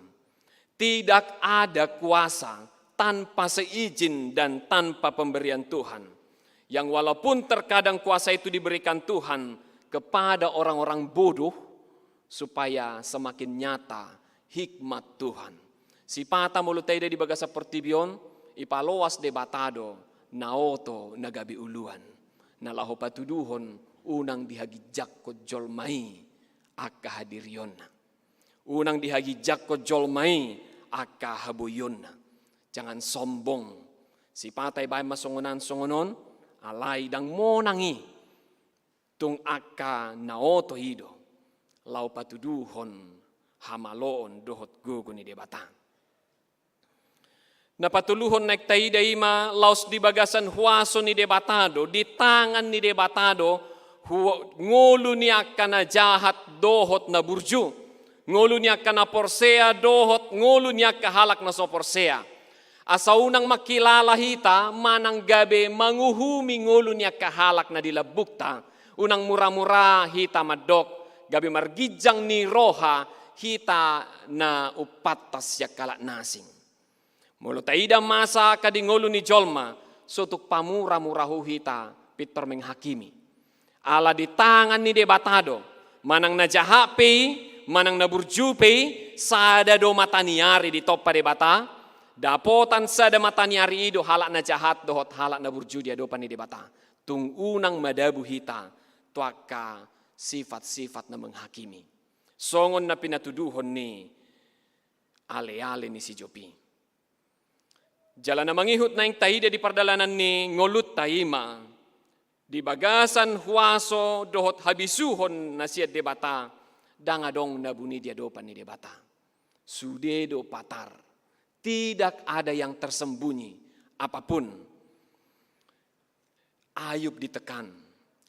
Tidak ada kuasa tanpa seizin dan tanpa pemberian Tuhan. Yang walaupun terkadang kuasa itu diberikan Tuhan kepada orang-orang bodoh, supaya semakin nyata hikmat Tuhan. Sipata molo taida di bagasan portibi on, ipaloas Debata do na oto na gabe uluan, na laho patuduhon unang dihaginjangkon jolma i angka hadirionna. Unang dihaginjangkon jolma i angka haboionna. Jangan sombong. Sipata ibaen ma songon an songon on, alai ndang monang i. Tung angka na oto i do laho patuduhon hamaloon dohot gogo ni Debata. Na patoluhon naeng taida i ma, laos di bagasan huaso ni Debata do, di tangan ni Debata do, hu-, ngolu ni angka na jahat dohot na burju, ngolu ni angka na porsea dohot ngolu ni angka halak na so porsea. Asa unang mangkilala hita manang gabe manguhumi ngolu ni angka halak na di lambungta, unang mura-mura hita mandok gabe marginjang ni roha hita na umpantas sian halak na asing. Molo taida masa angka di ngolu ni jolma, so tung pamura-mura hu hita pintor menghakimi. Ala di tangan ni Debata do, manang na jahat pe i, manang na burju pe i, sada do mataniari ditompa Debata. Dapotan sada mataniari i do halak na jahat dohot halak na burju di adopan ni Debata. Tung unang madabu hita tu angka sifat-sifat na menghakimi, songon na pinatuduhon ni ale-ale ni si Job i. Jala na mangihut naeng taida di pardalanan ni ngolunta i ma, di bagasan huaso dohot habisuhon na sian Debata, ndang adong na buni di adopan ni Debata. Sude do patar. Tidak ada yang tersembunyi apapun. Ayub ditekan,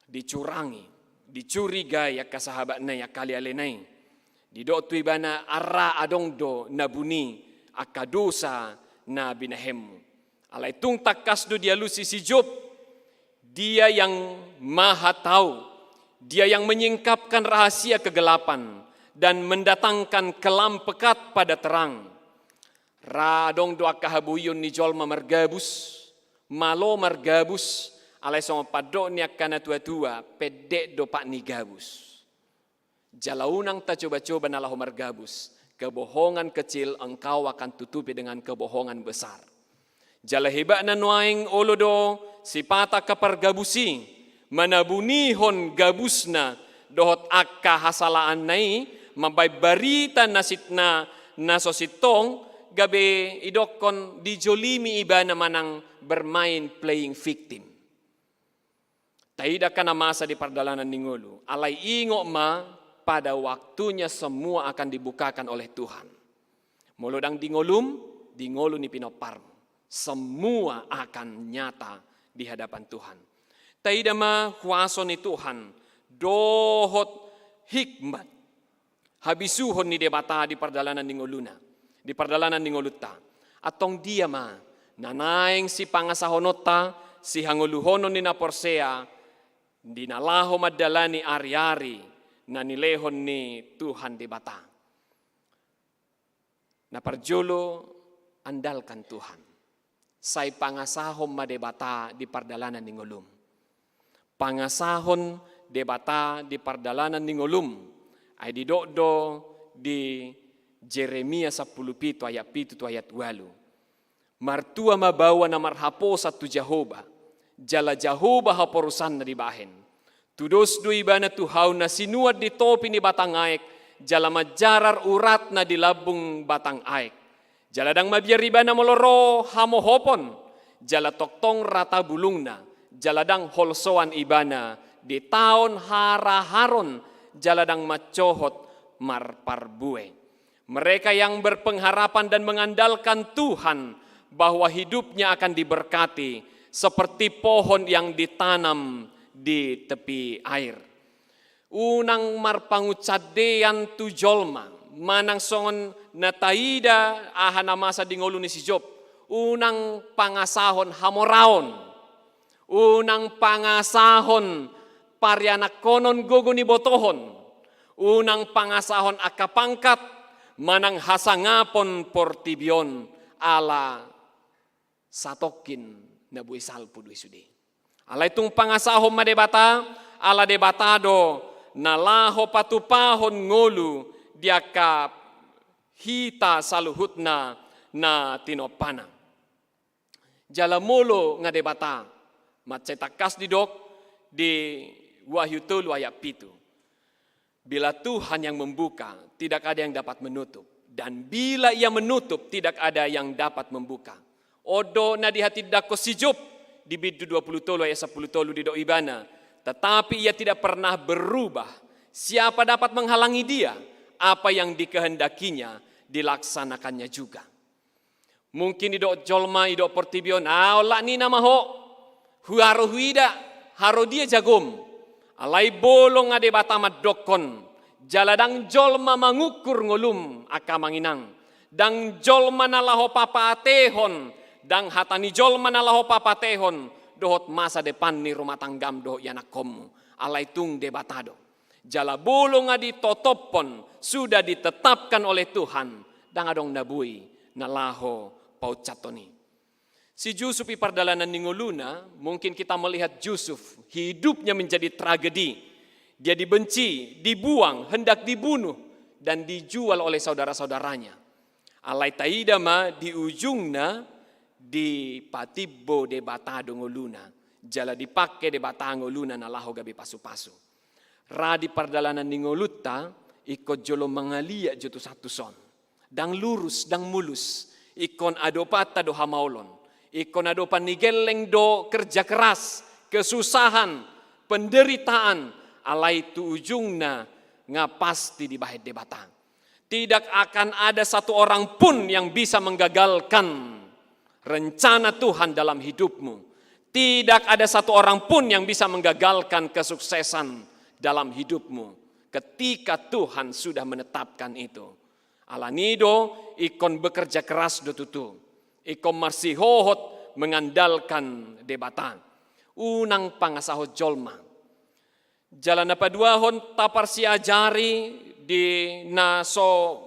dicurangi, dicurigai angka sahabatna i, angka ale-alena i. Didok tu ibana, ra adong do na buni angka dosa na binahenmu. Alai tung tangkas do dialusi si Job, Dia yang Maha Tahu, Dia yang menyingkapkan rahasia kegelapan dan mendatangkan kelam pekat pada terang. Ra adong do angka haboion ni jolma margabus, malo margabus, alai songon pandok ni angka na tua-tua, pendek do pat ni gabus. Jala unang tacoba-coba na laho margabus, kebohongan kecil engkau akan tutupi dengan kebohongan besar. Jala hebatna nuaeng olo do sipata angka pargabus i manabunihon gabusna dohot angka hasalaanna i, mambaen barita na sit-, na, na so sintong, gabe idokkon dijolimi ibana manang bermain playing victim. Taida angka na masa di pardalanan ni ngolu, alai ingot ma, pada waktunya semua akan dibukakan oleh Tuhan. Molo ndang di ngolum, di ngolu ni pinomparmu, semua akan nyata di hadapan Tuhan. Taida ma huaso ni Tuhan dohot hikmat, habisuhon ni Debata di pardalanan ni ngoluna, di pardalanan ni ngolunta. Antong dia ma na naeng sipangasahononta, sihangoluhonon ni na porsea di na laho mandalani ari-ari na nilehon ni Tuhan Debata? Na parjolo, andalkan Tuhan. Sai pangasahon ma Debata di pardalanan ni ngolum. Pangasahon Debata di pardalanan ni ngolum. Ai didok do di Jeremia sampulu pitu ayat pitu tu ayat ualu: Martua ma baoa na marhaposan tu Jahowa, jala Jahowa haporusanna dibahen. Tudos do ibana tu hau na sinuan di topi ni batang aek, jala manjarar uratna di lambung batang aek. Jala ndang mabiar ibana molo ro hamohopon, jala tongtong rata bulungna, jala ndang holsoan ibana di taon haraharon, jala ndang mancohot marparbue. Mereka yang berpengharapan dan mengandalkan Tuhan bahwa hidupnya akan diberkati seperti pohon yang ditanam di tepi air. Unang marpangunsandean tu jolma, manang songon na taida aha na masa di ngolu ni si Job, unang pangasahon hamoraon, unang pangasahon parianakhonon gogo ni botohon, unang pangasahon angka pangkat, manang hasangapon portibi on ala satongkin na boi salpu do i sude. Alai tung pangasahon ma Debata, ala Debata do na laho patupahon ngolu di angka hita saluhutna na tinompana. Jala molo nga Debata, mansai tangkas didok di Wahyu tolu ayat pitu. Bila Tuhan yang membuka, tidak ada yang dapat menutup. Dan bila Ia menutup, tidak ada yang dapat membuka. On do na dihatindangkon si Job di bindu dua pulu tolu ayat sampulu tolu, didok ibana, tetapi Ia tidak pernah berubah. Siapa dapat menghalangi Dia? Apa yang dikehendaki-Nya dilaksanakan-Nya juga. Mungkin didok jolma, didok portibi on, ah, olat ni nama ho, huaro huida, haro dia jagom. Alai molo nga Debata mandokkon, jala ndang jolma mangukur ngolum angka amang inang. Ndang jolma na laho papatehon, ndang hata ni jolma na laho papatehon dohot masa depan ni rumah tanggam dohot ianakhonmu. Alai tung Debata do. Jala molo nga ditotophon, sudah ditetapkan oleh Tuhan, ndang adong na boi na laho paunsathon i. Si Jusuf i pardalanan ni ngoluna, mungkin kita melihat Jusuf, hidupnya menjadi tragedi. Dia dibenci, dibuang, hendak dibunuh, dan dijual oleh saudara-saudaranya. Alai taida ma di ujungna, dipatimbo Debata do ngoluna, jala dipangke Debata ngoluna na laho gabe pasupasu. Ra di pardalanan ni ngolunta, ingkon jolo mangaliat jo tusan-tuson. Ndang lurus, ndang mulus. Ingkon adopanta do hamaolon. Ingkon adopan ni gelleng do kerja keras, kesusahan, penderitaan, alai tu ujungna nga pasti dibahen Debata. Tidak akan ada satu orang pun yang bisa menggagalkan rencana Tuhan dalam hidupmu. Tidak ada satu orang pun yang bisa menggagalkan kesuksesan dalam hidupmu ketika Tuhan sudah menetapkan itu. Alani do, ingkon bekerja keras do tutu. Ingkon marsihohot mengandalkan Debata. Unang pangasahon jolma. Jala na paduahon, taparsiajari di na so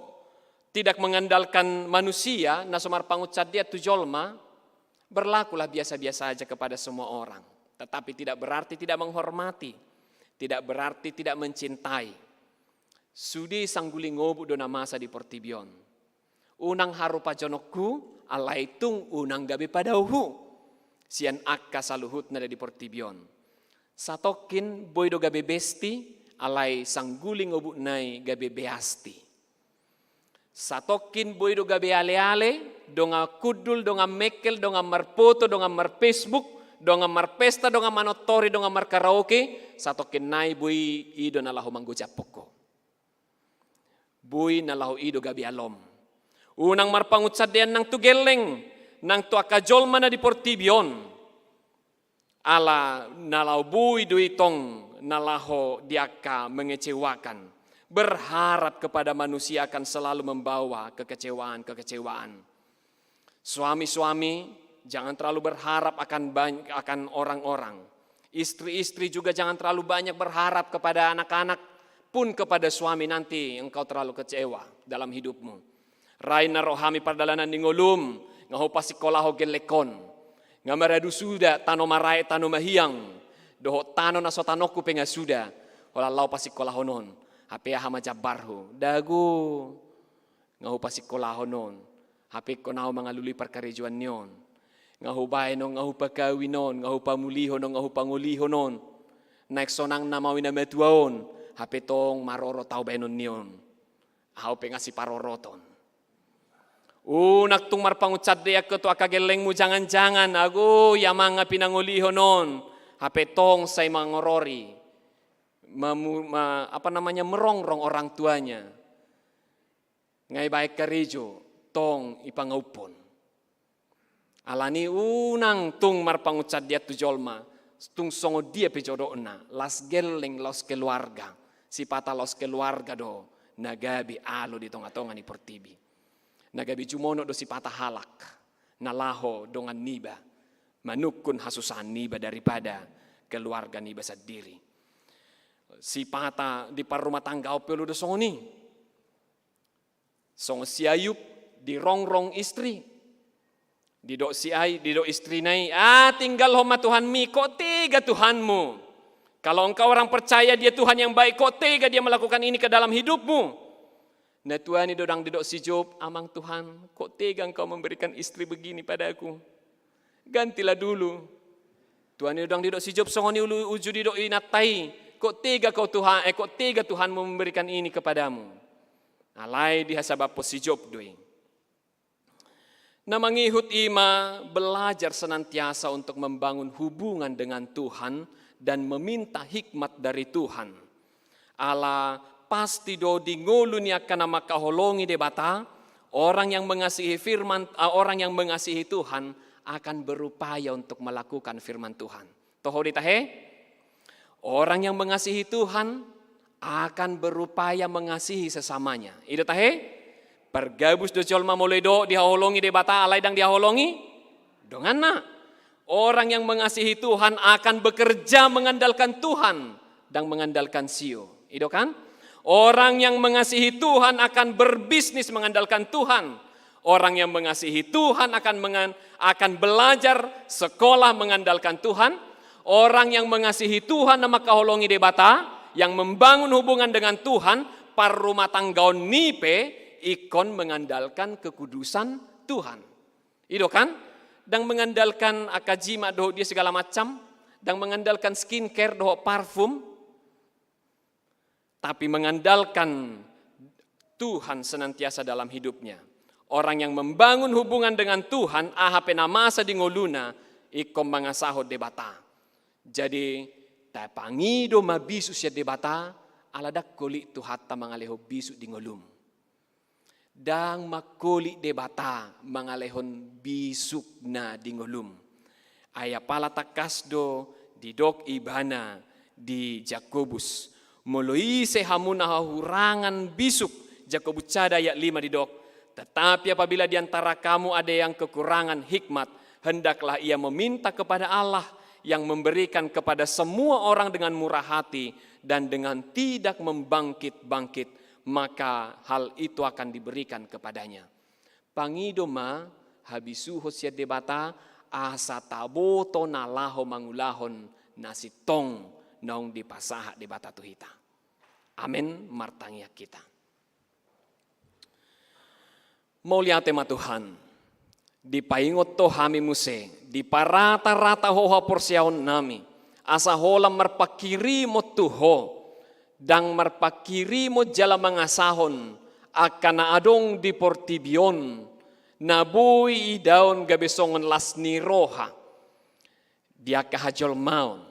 tidak mengandalkan manusia, na so marpangunsandean tu jolma, berlakulah biasa-biasa aja kepada semua orang. Tetapi tidak berarti tidak menghormati, tidak berarti tidak mencintai. Sude sangguli ngobuk do na masa di portibi on. Unang haru pajonokku, alai tung unang gabe padaohu sian angka saluhutna na di portibi on. Satongkin boi do gabe besti, alai sangguli ngobukna i gabe beasti. Satongkin boi do gabe ale-ale, dongan hundul, dongan mengkel, dongan marpoto, dongan marfacebook, dongan marpesta, dongan manortori, dongan markaraoke, satongkin nai boi i do na laho manggojamhon ho. Boi na laho i do gabe alom. Unang marpangunsandean nang tu gelleng, nang tu angka jolma na di portibi on. Ala na laho boi do i tong na laho di angka mengecewakan. Berharap kepada manusia akan selalu membawa kekecewaan-kekecewaan. Suami-suami, jangan terlalu berharap akan bany-, akan orang-orang. Istri-istri juga jangan terlalu banyak berharap kepada anak-anak, pun kepada suami nanti engkau terlalu kecewa dalam hidupmu. Ra i na ro hami pardalanan ni ngolum, nga hupasikkolahon gellengkon. Nga maradu suda tano maraek, tano mahiang, dohot tano na so tanongku pe nga suda, holan laho pasikkolahon on. Hape aha ma jambarhu? Dago. Nga hupasikkolahon on, hape ingkon ahu mangalului parkarejoan ni on. Nga hubaen on, nga hupakawin on, nga hupamulihon on, nga hupangolihon on. Naeng sonang na mawi na matua on, hape tong marorot ahu baenon ni on. Ahu pe nga siparoroton. Unang tung marpangunsandean ho tu angka gellengmu, jangan-jangan, ago, ia ma nga pinangolihon on, hape tong sai mangorori. Mamu-, ma-, apa namanya, merongrong orang tuanya. Nga ibaen karejo, tong ipangauphon. Alani unang tung marpangunsandean tu jolma, tung songon dia pe jodokna, las gelleng, laos keluarga. Sipata laos keluarga do na gabe alo di tonga-tonga ni portibi. Na gabe jumonok do sipata halak na laho dongan niba manungkun hasusahan niba daripada keluarga niba sandiri. Sipata di parrumatanggaon pe olo do songon i. Songon si Ayub, dirongrong istri. Didok si Ay-, didok istrina i, "Ah, tinggalhon ma Tuhanmi, kok tega Tuhanmu? Kalau engkau orang percaya, dia Tuhan yang baik, kok tega dia melakukan ini ke dalam hidupmu?" Na tuani do ndang didok si Job, "Amang Tuhan, kok tega engkau memberikan istri begini padaku? Gantilah dulu." Tuani do ndang didok si Job songon i, ulu-, uju didok inanta i, "Kok tega kau Tuhan, eh, kok tega Tuhanmu memberikan ini kepadamu?" Alai dihasabamhon si Job do i. Na mangihut i ma belajar senantiasa untuk membangun hubungan dengan Tuhan dan meminta hikmat dari Tuhan. Ala pasti do di ngolu ni angka na mangkaholongi Debata, orang yang mengasihi firman, ah, orang yang mengasihi Tuhan akan berupaya untuk melakukan firman Tuhan. Toho do i tahe? Orang yang mengasihi Tuhan akan berupaya mengasihi sesamanya. I do tahe? Pargabus do jolma molo didok dihaholongi Debata alai ndang dihaholongi donganna. Orang yang mengasihi Tuhan akan bekerja mengandalkan Tuhan, ndang mengandalkan sio. I do kan? Orang yang mengasihi Tuhan akan berbisnis mengandalkan Tuhan. Orang yang mengasihi Tuhan akan mengan-, akan belajar sekolah mengandalkan Tuhan. Orang yang mengasihi Tuhan na mangkaholongi Debata, yang membangun hubungan dengan Tuhan, parrumatanggaon ni pe ingkon mengandalkan kekudusan Tuhan. I do kan? Ndang mengandalkan angka jimat dohot dia segala macam, ndang mengandalkan skincare dohot parfum, tapi mengandalkan Tuhan senantiasa dalam hidupnya. Orang yang membangun hubungan dengan Tuhan, aha pe na masa di ngoluna, ingkon mangasahon Debata. Jadi, tapangido ma bisuk sian Debata, ala ndang holik Tuhanta mangalehon bisuk di ngolum. Ndang mangholik Debata mangalehon bisukna di ngolum. Ai apala tangkas do didok ibana di Jakobus, "Molo ise hamu na hahurangan bisuk," Jakobus sada ayat lima didok, "Tetapi apabila di antara kamu ada yang kekurangan hikmat, hendaklah ia meminta kepada Allah yang memberikan kepada semua orang dengan murah hati dan dengan tidak membangkit-bangkit, maka hal itu akan diberikan kepadanya." Pangido ma habisuhon sian Debata, asa taboto na laho mangulahon na sintong naung dipasahat Debata tu hita. Amen. Martangiang hita. Mauliate ma Tuhan, dipaingot Ho hami muse, diparata-rata Ho haporseaonnami, asa holan marpanghirimon tu Ho, ndang marpanghirimon jala mangasahon angka na adong di portibi on, na boi idaon gabe songon las ni roha di angka hajolmaon,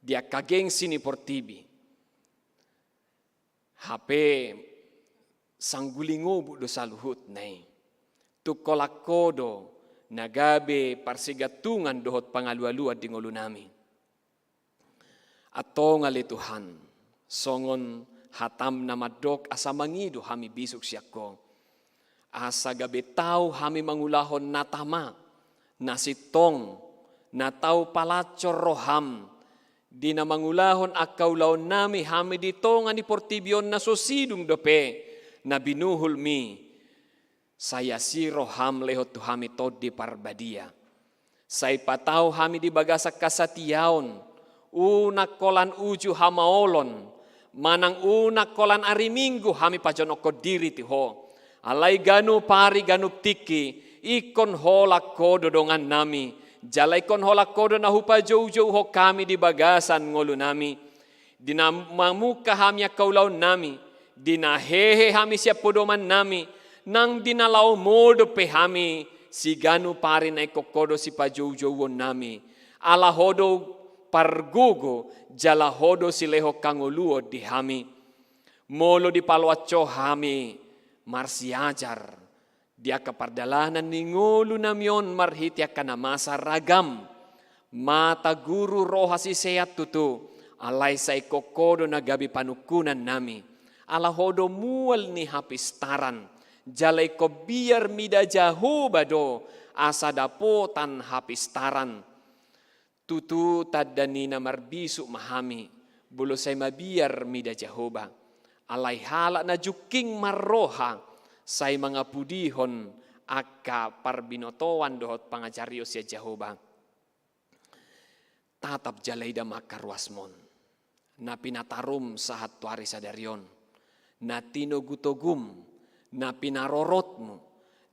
di angka gengsi ni portibi. Hape sangguling obuk do saluhutna i. Tung holan Ho do na gabe parsigantungan dohot pangalualuan di ngolunami. Antong ale Tuhan, songon hatam na mandok asa mangido hami bisuk sian Ho. Asa gabe tau hami mangulahon na tama, na sintong, na tau palanjor roham, di na mangulahon angka ulaonnami hami di tonga ni portibi on na so sidung dope na binuhulmi. Sai asi roham lehon tu hami Tondi Parbadia. Sai patau hami di bagasan hasatiaon, unang holan uju hamaolon, manang unang holan ari Minggu hami pajonokhon diri tu Ho. Alai ganup ari ganup tingki, ingkon holan Ho do dongannami, jala ingkon holan Ho do na hupajoujouhon hami di bagasan ngolunami. Di na mamungka hami angka ulaonnami, di na hehe hami sian podomannami, nang di na laho modom pe hami, siganup ari na ingkon Ho do sipajoujouonnami. Ala Ho do pargogo, jala Ho do silehon hangoluan di hami. Molo dipaloas Ho hami marsiajar Di angka pardalanan ni ngolunami on marhite angka na masa ragam, mata, guru, roha, sisean tutu, alai sai ingkon Ho do na gabe panungkunannami. Ala Ho do mual ni hapistaran, jala ingkon biar mida Jahowa do asa dapotan hapistaran. Tutu tanda ni na marbisuk ma hami, molo sai mabiar mida Jahowa. Alai halak na jungking marroha, sai mangapulihon angka parbinotoan dohot pangajarion sian Jahowa. Tatap jala ida ma angka ruasmon, na pinatarum sahat tu ari sadari on, na tinogutogum, na pinarorotmu,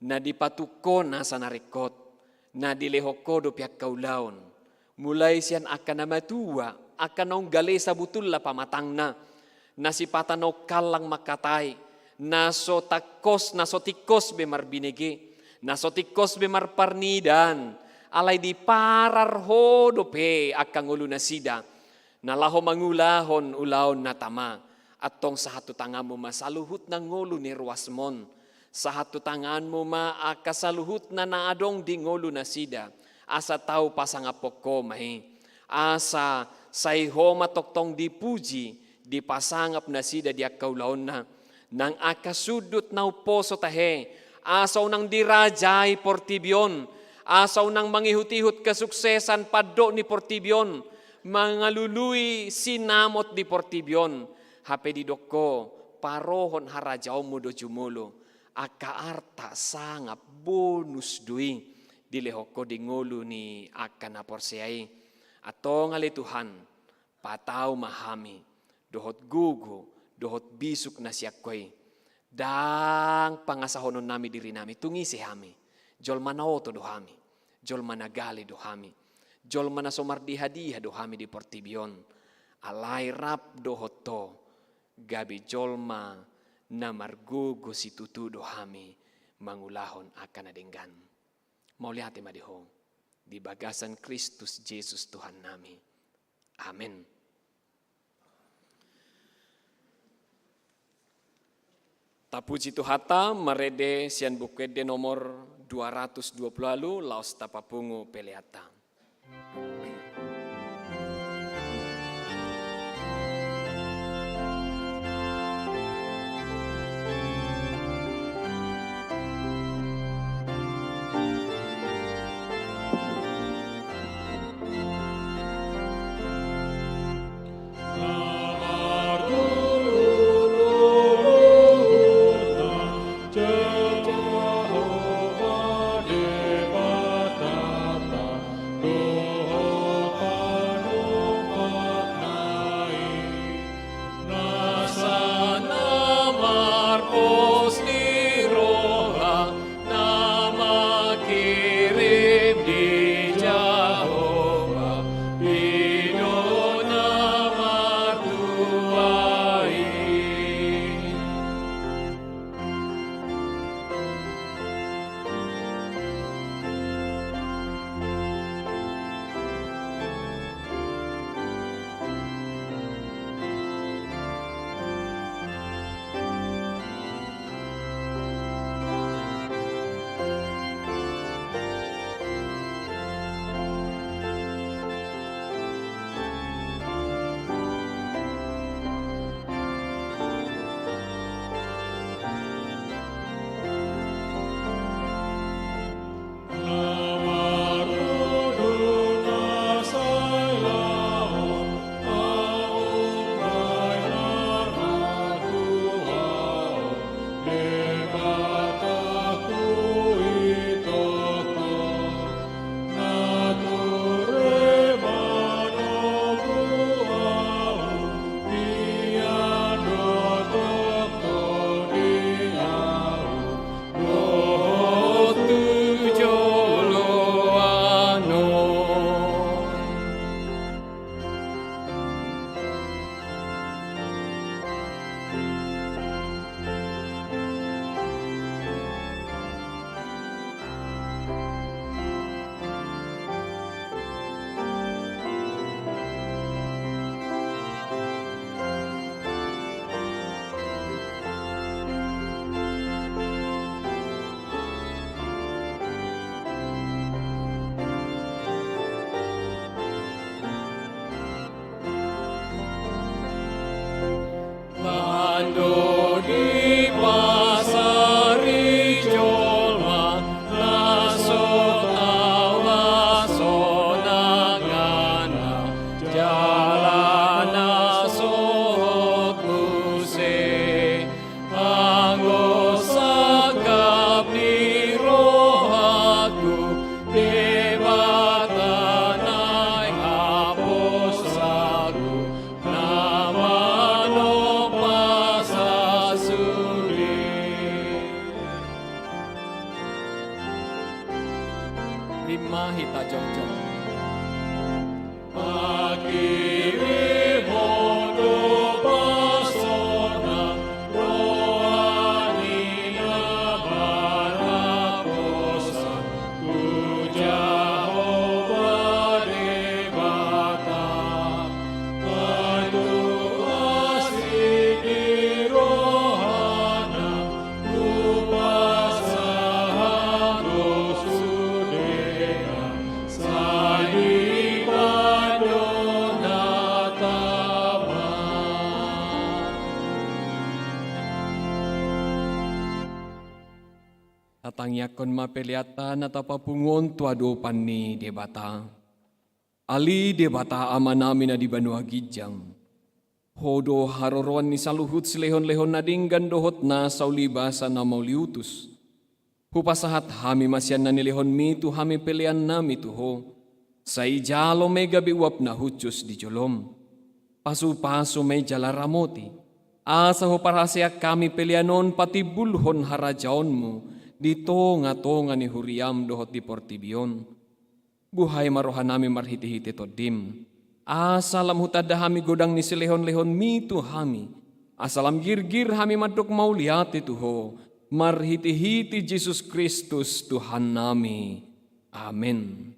na dipatuk Ho nasa na ringkot, na dilehon Ho dope angka ulaon. Mulai sian angka na matua, angka naung gale sabutulna pamatangna, na sipata naung hallang mangkatai, na so tangkos, na so tingkos be marbinege, na so tingkos be marparnidaan, alai diparar Ho dope angka ngolunasida, na laho mangulahon ulaon na tama. Antong sahat tu tanganmu ma saluhutna ngolu ni ruasmon, sahat tu tanganmu ma angka saluhutna na adong di ngolunasida, asa tau pasangaphon Ho ma i. Asa sai Ho ma tongtong dipuji, dipasangap nasida di angka ulaonna. Nang angka sundut na umposo tahe, asa unang dirajai portibi on, asa unang mangihutihut kesuksesan pandok ni portibi on, mangalului sinamot di portibi on, hape didok Ho, parohon harajaonmu do jumolo, angka arta, sangap, bonus do i dilehon Ho di ngolu ni angka na porsea i. Antong ale Tuhan, patau ma hami, dohot gogo, dohot bisuk na sian Ho i. Ndang pangasahononnami dirinami, tung ise hami, jolma na oto do hami, jolma na gale do hami, jolma na so mardihadiha do hami di portibi on, alai rap dohot Ho, gabe jolma na margogo situtu do hami mangulahon angka na denggan. Mauliate ma di Ho, di bagasan Kristus Jesus Tuhannami. Amen. Tapuji Tuhanta, marende sian Buku Ende nomor dua ratus dua puluh ualu, laos tapapungu peleanta. Do dipasari jolma na so tau hasonanganna jala na so hot muse. Anggo sangkap ni rohangku, Debata nai haposanku, na manompa sasude. Rima hita jongjong. Mangkirimon do pasonang roha ni na marhaposan tu Jahowa Debata. Bantuan asi di rohana, hupasahat do sudena, sai dipandohan na tama. Tatangiangkon ma peleanta na tapapungu on tu adopan ni Debata. Ale Debata Amanami na di banua ginjang, Ho do haroroan ni saluhut silehonlehon na denggan dohot na saulibasa na mauliutus. Hupasahat hami ma sian na nilehonmi tu hami peleannami tu Ho. Sai jalo ma i gabe uap na hushus di jolom. Pasupasu ma i jala ramoti, asa huparhaseang hami pelean on patimbulhon harajaonmu di tongatonga ni huriam dohot di portibi on. Buhai ma rohanami marhitehite Tondim, asa lam hutanda hami godang ni silehonlehonmi tu hami, asa lam girgir hami mandok mauliate tu Ho, marhitehite Jesus Kristus Tuhannami. Amen.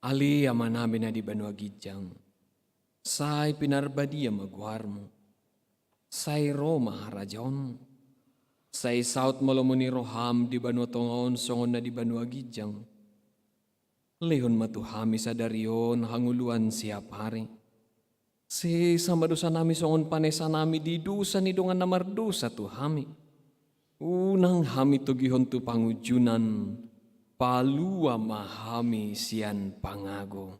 Ale Amanami na di banua ginjang, sai pinarbadia ma goarmu. Sai ro ma harajaonmu. Sai saut ma lomo ni roham di banua tonga on songon na di banua ginjang. Lehon ma tu hami sadari on hangoluan siapari. Sesa ma dosanami songon panesanami di dosa ni dongan na mardosa tu hami. Unang hami togihon tu pangunjunan, palua ma hami sian pangago.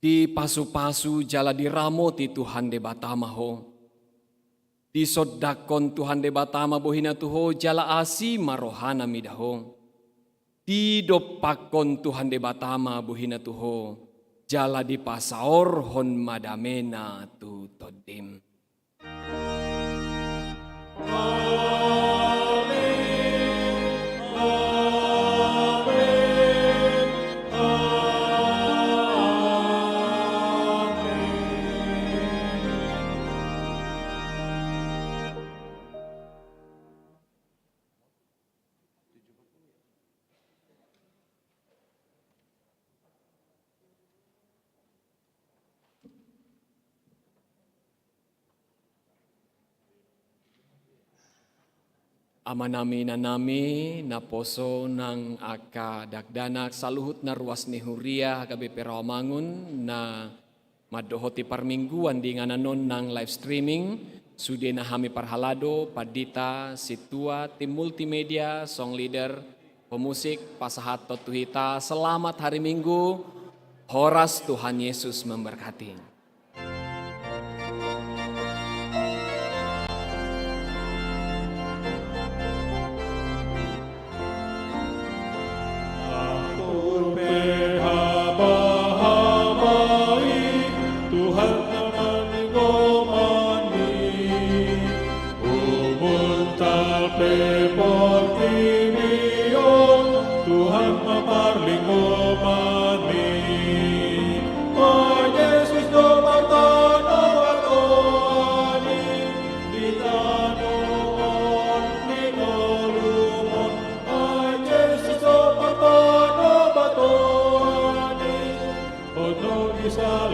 Dipasupasu jala diramoti Tuhan Debata ma ho. Disondangkon Tuhan Debata ma bohina tu ho jala asi ma rohana mida ho. Didompakkon Tuhan Debata ma bohina tu ho jala dipasaorhon ma damena tu tondim. Amanami, inanami, naposo nang angka dakdanak, saluhut na ruas ni huria H K B P Rawamangun na mandohoti parmingguan di inganan on nang live streaming, sude na hami parhalado, pandita, sintua, tim multimedia, song leader, pemusik, pasahathon tu hita, selamat hari Minggu, horas, Tuhan Yesus memberkati. Ampun pe habahaba i, Tuhan na marlinggoman i. Umbunta pe portibi on, Tuhan ma parlinggoman i. Tuhan Jesus do partanda batoan i, di tano on, di ngolum on, Tuhan Jesus do partanda batoan i. Oto bisa